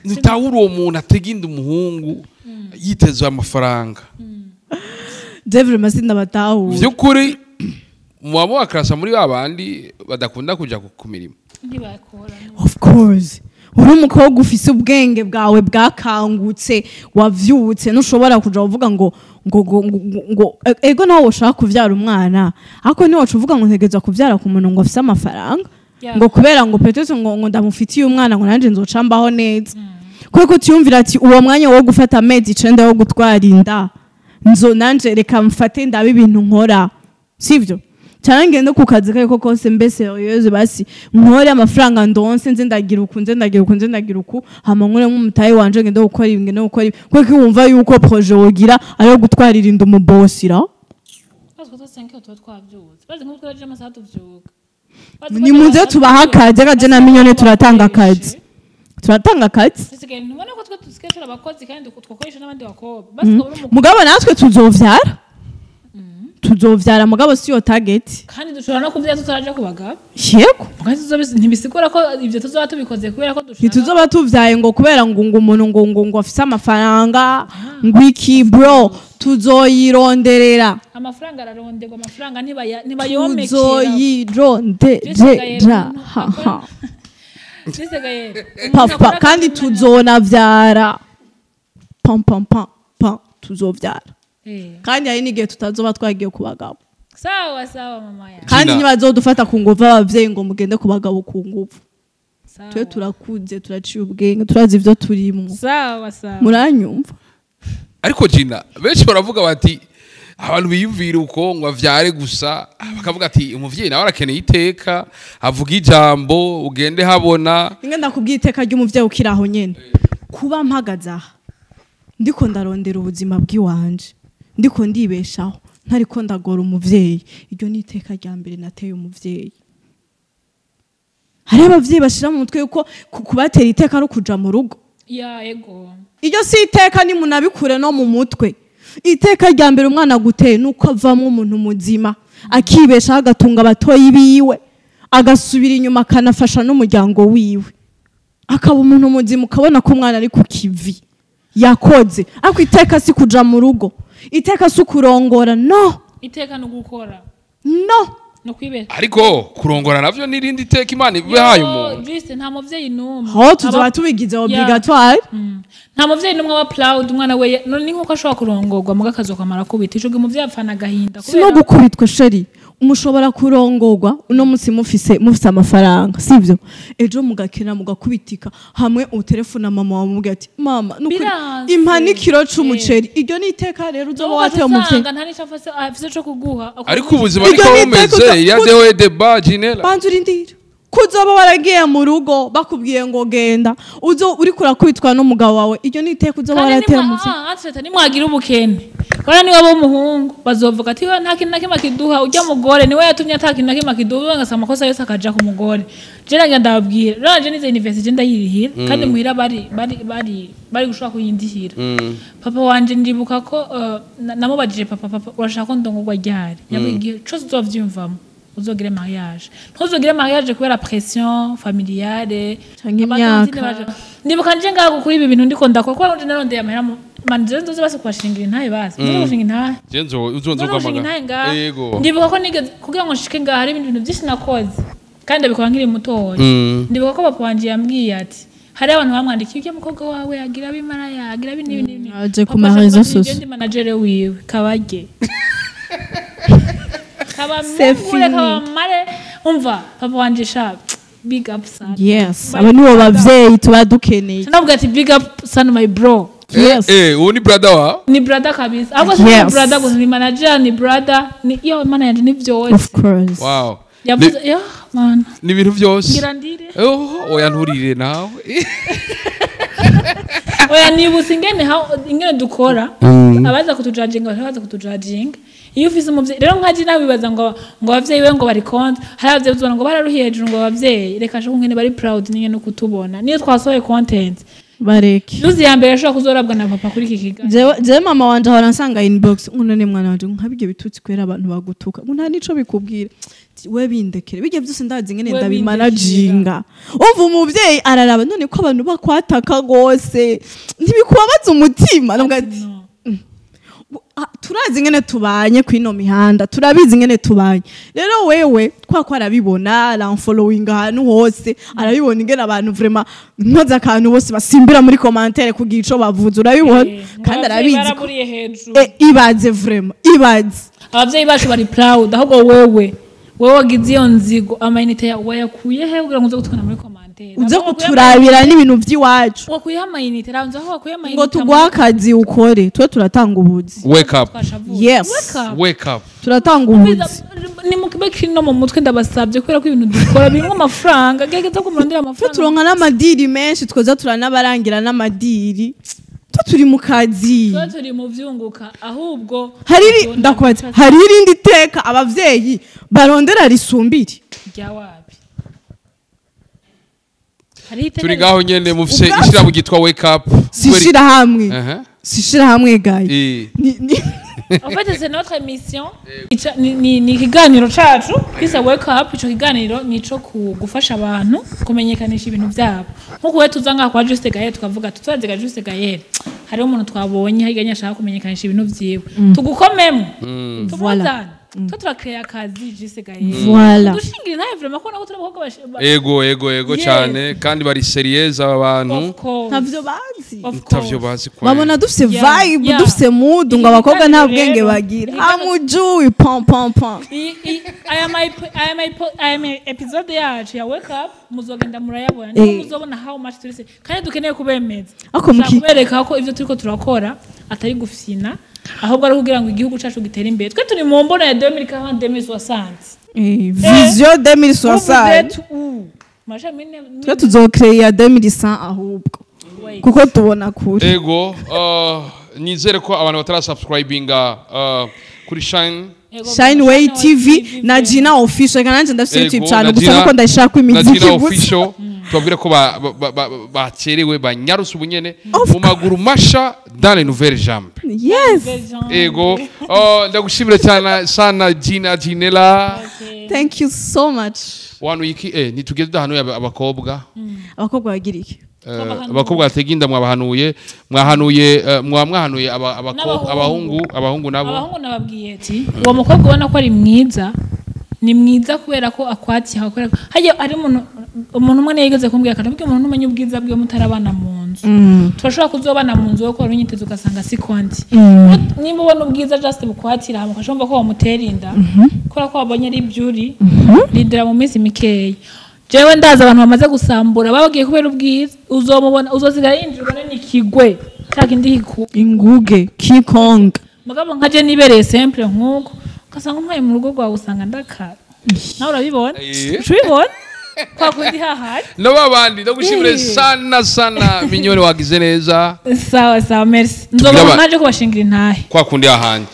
ntitahura uwo muntu atega inda umuhungu yiteze amafaranga. Je vraiment sindabatahura. Vy'ukuri muba mubakarasa muri ba bandi badakunda kuja ku mirimo. Ntibakora. Of course, uri umukobwa ufise ubwenge bwawe bwakangutse, wavyutse, ntushobora kuja uvuga ngo ego nawe ushaka kuvyara umwana, ariko ntiwaca uvuga ngo ntegerezwa kuvyara ku muntu ngo afise amafaranga, ngo kubera ngo peut-être ngo ndamufitiye umwana ngo nanje nzoca mbaho neza. Kubera ko utiyumvira ati uwo mwanya wo gufata amezi 9 wo gutwara inda, nzo nanje reka mfate ndabe ibintu nkora, sivyo? Cyangwa ngende ku kazi kariko kose, mbe sérieuse, basi nkore amafaranga ndonse, nze ndagira uku, nze ndagira uku, nze ndagira uku, hama nkore nk'umutayi wanje, ngende gukora ibi, ngende gukora ibi. Kuko wumva yuko projet wogira ariyo gutwarira inda umubosira. Bazi ko twese nk'iyo tuba twavyutse, bazi nk'uko twaje amasaha tuvyuka. Bazi ko Nimuze amasaha tubaha tuvyuka. akazi. Akaje na Mignone, turatanga akazi, turatanga akazi. Dusigaye, ntubona ko twe dusigaye turi abakozi kandi twakoresha n'abandi bakobwa? Basi ukaba uri umukobwa. Mugabo natwe tuzovyara, tuzovyara, mugabo siyo target. Kandi dushobora no kuvyara tutaraja ku bagabo. Yego. Kandi ntibisigura ko ibyo tuzoba tubikoze kubera ko dushaka. Ntituzoba tuvyaye ngo kubera ngo umuntu ngo afise amafaranga, ngo iki. Bro, tuzoyironderera. Amafaranga araronderwa, amafaranga ntibayomekera. Tuzoyironderera, haha. Bisigaye Papa, kandi tuzonavyara, pam pam pam pam, tuzovyara. Kandi hari n'igihe tutazoba twagiye ku bagabo. Sawa sawa, mama ya. Kandi Gina. ntibazodufata ku nguvu abavyeyi ngo mugende ku bagabo ku nguvu. Sawa. Twe turakuze, turaciye ubwenge, turazi ivyo turimwo. Sawa sawa. Muranyumva? Ariko Gina, benshi baravuga bati abantu biyumvira uko ngo avyare gusa, bakavuga ati umuvyeyi nawe arakeneye iteka, avuga ijambo, ugende habona. Inga ndakubwiye iteka ry'umuvyeyi ukiri aho nyene. Kuba mpagaze aha, ndiko ndarondera ubuzima bw'iwanje, ndiko ndibeshaho, ntariko ndagora umuvyeyi, iryo ni iteka rya mbere nateye umuvyeyi. Hariho abavyeyi bashira mu mutwe yuko kubatera iteka ari ukuja mu rugo. Ya, ego. Iryo si iteka, nimunabikure no mu mutwe. Iteka rya mbere umwana aguteye nuko avamwo umuntu muzima, akibeshaho, agatunga abatoyi biwe, agasubira inyuma akanafasha n'umuryango wiwe, akaba umuntu muzima, ukabona ko umwana ari ku kivi yakoze. Ariko iteka si kuja mu rugo, iteka si ukurongora, no. Iteka no gukora. No. No kwibesha. Ariko kurongora navyo n'irindi teka Imana ibahaye umuntu. Juste, nta muvyeyi n'umwe Aho tuzoba tubigize obligatoire. Nta muvyeyi n'umwe aba proud umwana we none ni nkuko ashobora kurongorwa muga akazokamara kubita ico gihe umuvyeyi apfana agahinda. Si no gukubitwa, chérie. Mushobora kurongorwa uno munsi mufise amafaranga, sivyo? Ejo mugakena, mugakubitika, hamwe utelefona mama wawe, mubwira ati mama nukuri Biranse. impa n'ikiro c'umuceri. Iryo ni iteka rero uzoba wateye umuvyeyi. Usanga nta nico afise co kuguha. Ariko ubuzima Iryo niko ni iteka. bumeze ya dewe deba Ginela. Banza urindire. Kuzoba waragiye mu rugo bakubwiye ngo genda, uzo uriko urakubitwa n'umugabo wawe, iryo ni iteka uzoba Kandi warateye umuvyeyi. nimwagira ubukene bara niwe w'umuhungu bazovuga ati "We, nta kintu na kimwe akiduha ujya mugore, niwe yatumye ata kintu na kimwe akiduha." Ugasanga amakosa yose akaja ku mugore. Je nange ndababwira rero, nanje nize university ndayirihira, kandi muhira bari gushobora kuyindihira. Papa wanje ndibuka ko namubajije papa: "Papa, urashaka ko ndongorwa ryari?" Yambwiye: "Igihe cose uzovyiyumvamo uzogire mariage, ntuzogire mariage kubera pression familiale." Canke Abagenzi imyaka. Ndibuka nje ngaho kuri ibi bintu ndiko ndakora, kuko nje narondeye amahera mu manje nzoze basi kubashingira intahe, basi nzoze gushinga intahe. Je nzo Nzoze gushinga intahe ngaha. Yego. Ndibuka ko nigeze kugira ngo nshike ngaha hari ibindi bintu byinshi nakoze, kandi ndabikora nkiri mutoya. Ndibuka ko papa wanje yambwiye ati hari abantu bamwandikiye: "Ujya mukobwa wawe agira abimaraya, agira ibi n'ibi n'ibi." Aje ku Papa ma aca avuga réseaux ati, sociaux. "Ndi manager wiwe, kabage C'est kabamungure fini. kabamare." Umva papa wanje sha, big up sana. Yes, My aba nibo brother. bavyeyi tuba dukeneye. Navuga ati big up sana, my bro. Yes. Uwo ni brother wa Ni brother kabisa, ahubwo si Yes. brother gusa, ni manager, ni brother, ni iyo mana yanje, ni byose. Of course. Wow. Yavuze ya mana. Ni ibintu byose. Ngira ndire. Oh, oya nturire nawe. Oya nibutse ingene ingene dukora. Abaza kutujudginga baza kutujudginga. Iyo ufise umuvyeyi rero nkaje nawe bibaza ngo abavyeyi we ngo bari konti, hari abavyeyi uzobona ngo bararuhiye hejuru ngo abavyeyi reka shaka ngene bari proud ninge no kutubona. Niyo twasohoye content. Bareke. Yuzi ya mbere ashobora kuzorabwa na papa kuri iki kiganiro. Jewe mama wanje ahora ansanga inbox ngo none mwana wanje nkabige bitutsi kwera abantu bagutuka ngo nta nico bikubwira. We bindekere bijye byose ndazi ngene ndabimanaginga. Umva umuvyeyi araraba none ko abantu bakwataka gose ntibikubabaza umutima. Ndavuga ati turazi ngene tubanye kwino mihanda, turabizi ngene tubanye. Rero wewe kwa ko arabibona, aramfollowing ahantu hose, arabibona ingene abantu vraiment nkoza akantu bose basimbira muri commentaire kugira ico bavuze, urabibona kandi arabizi. Ibaze vraiment, ibaze. Abavyeyi bacu bari proud ahubwo wewe wagize iyo nzigo amayinite yawe wayakuye he kugira ngo uze gutukana muri commentaire? Uze kuturabira n'ibintu by'iwacu. Wakuye amayinite ranzo aho wakuye amayinite ngo tuguha akazi ukore, twe turatanga ubuzi. Wake up. Yes. Wake up. Turatanga ubuzi. Ni mukube kino mu mutwe ndabasabye kubera ko ibintu dukora birimo amafaranga, gerageza ko murondera amafaranga. Turonka n'amadiri menshi twoza turanabarangira n'amadiri. Turi mu kazi. Turi mu vyunguka ahubwo hari ndakwaza hari irindi teka abavyeyi barondera risumbiri rya wapi. Hari turi ngaho nyene mufise ishira bugitwa wake up. Sishira hamwe. Sishira hamwe gayi. En fait c'est notre mission. Ni kiganiro cacu kwisa wake up, ico kiganiro nico kugufasha abantu kumenyekanisha ibintu byabo. Nkuko we tuza ngaha kwa Juste Gaël tukavuga tutazega Juste Gaël. Hari umuntu twabonye higanya ashaka kumenyekanisha ibintu vyiwe. Tugukomemo. Tuvuzana. Twe turakrea akazi Juste Gaël. Voilà. Dushingira ntaye vraiment ko nako turabakobwa Ego cyane kandi bari serious aba bantu. Ntavyo bazi. Ntavyo bazi kwa. Babona dufise vibe, dufise mood ngo abakobwa nta bwenge bagira. Amujui pom pom pom. Aya my episode yacu ya wake up muzogenda murayabona. Niho muzobona how much turi kandi dukeneye kubemeza. Kubereka ko ivyo turiko turakora atari gufyina ahubwo ari kugira ngo igihugu cacu gitere imbere. Twe turi mu mbona ya 2040 2060. Vision 2060. Twe tuzocrea 2100 ahubwo. Kuko tubona kure. Ego, nizere ko abantu batara subscribinga kuri Shine Way TV na Gina Official. Kananje ndafite YouTube channel gusa nuko ndashaka imiziki gusa. Na Gina Official tubabwira ko bacerewe banyarusa ubunyene mu maguru masha dans les nouvelles jambes. Yes. Ego, ndagushimira cyane sana Gina Ginella. Thank you so much. Wanu iki nitugeze dahanuye abakobwa. Abakobwa bagira iki? Abakobwa bateginda mwabahanuye, mwahanuye mwahanuye abakobwa abahungu nabo. Abahungu nababwiye ati uwo mukobwa ubona ko ari mwiza ni mwiza kubera ko akwatiye kubera haje ari umuntu umwe yigeze kumbwira kandi ubwo umuntu umenya ubwiza bwe mutarabana mu nzu. Turashobora kuzobana mu nzu ko runyiteze ugasanga si konti. Nimba ubona ubwiza just bukwatira hamwe ukashomba ko wamutera inda kubera ko wabonye ari byuri ridira mu minsi mikeya. Jewe ndaza abantu bamaze gusambura babagiye kubera ubwiza uzomubona uzosigara yinjirwa n'ikigwe cyakindi hiku inguge King Kong. Mugabo nkaje nibereye simple nkuko ugasanga umwaye mu rugo rwawe usanga ndakara. Nawe urabibona? Ushobibona? Kwa kundi hahari. No babandi ndagushimire sana sana minyore wagize neza. Sawa sawa merci. Nzoba naje kubashingira intahe. Kwa kundi hahandi.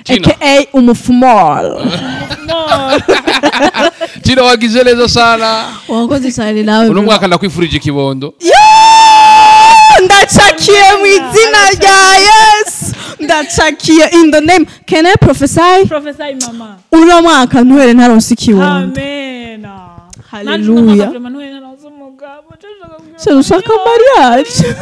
AKA umufumol. Gina wagize neza sana. Wakoze cyane nawe. Uno mwaka ndakwifurije ikibondo. Ndacakiye mu izina rya Yesu. Ndacakiye in the name. Can I prophesy? Prophesy mama. Uno mwaka ntuhere ntaronse ikibondo. Amen. Hallelujah. Ushaka mariage.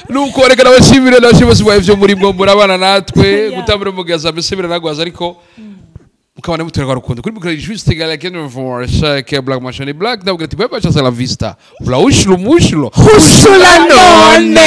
Nuko reka nabashimire nabashimire bose byo muri bwo murabana natwe gutambura mugaza mbese biranagwaza ariko mukabana muterwa rukundo kuri mukora Juste Gaël Ken for Shake Black Machine Black ndabwira ati baba chasa la vista. Bla ushlo mushlo. Hushula none.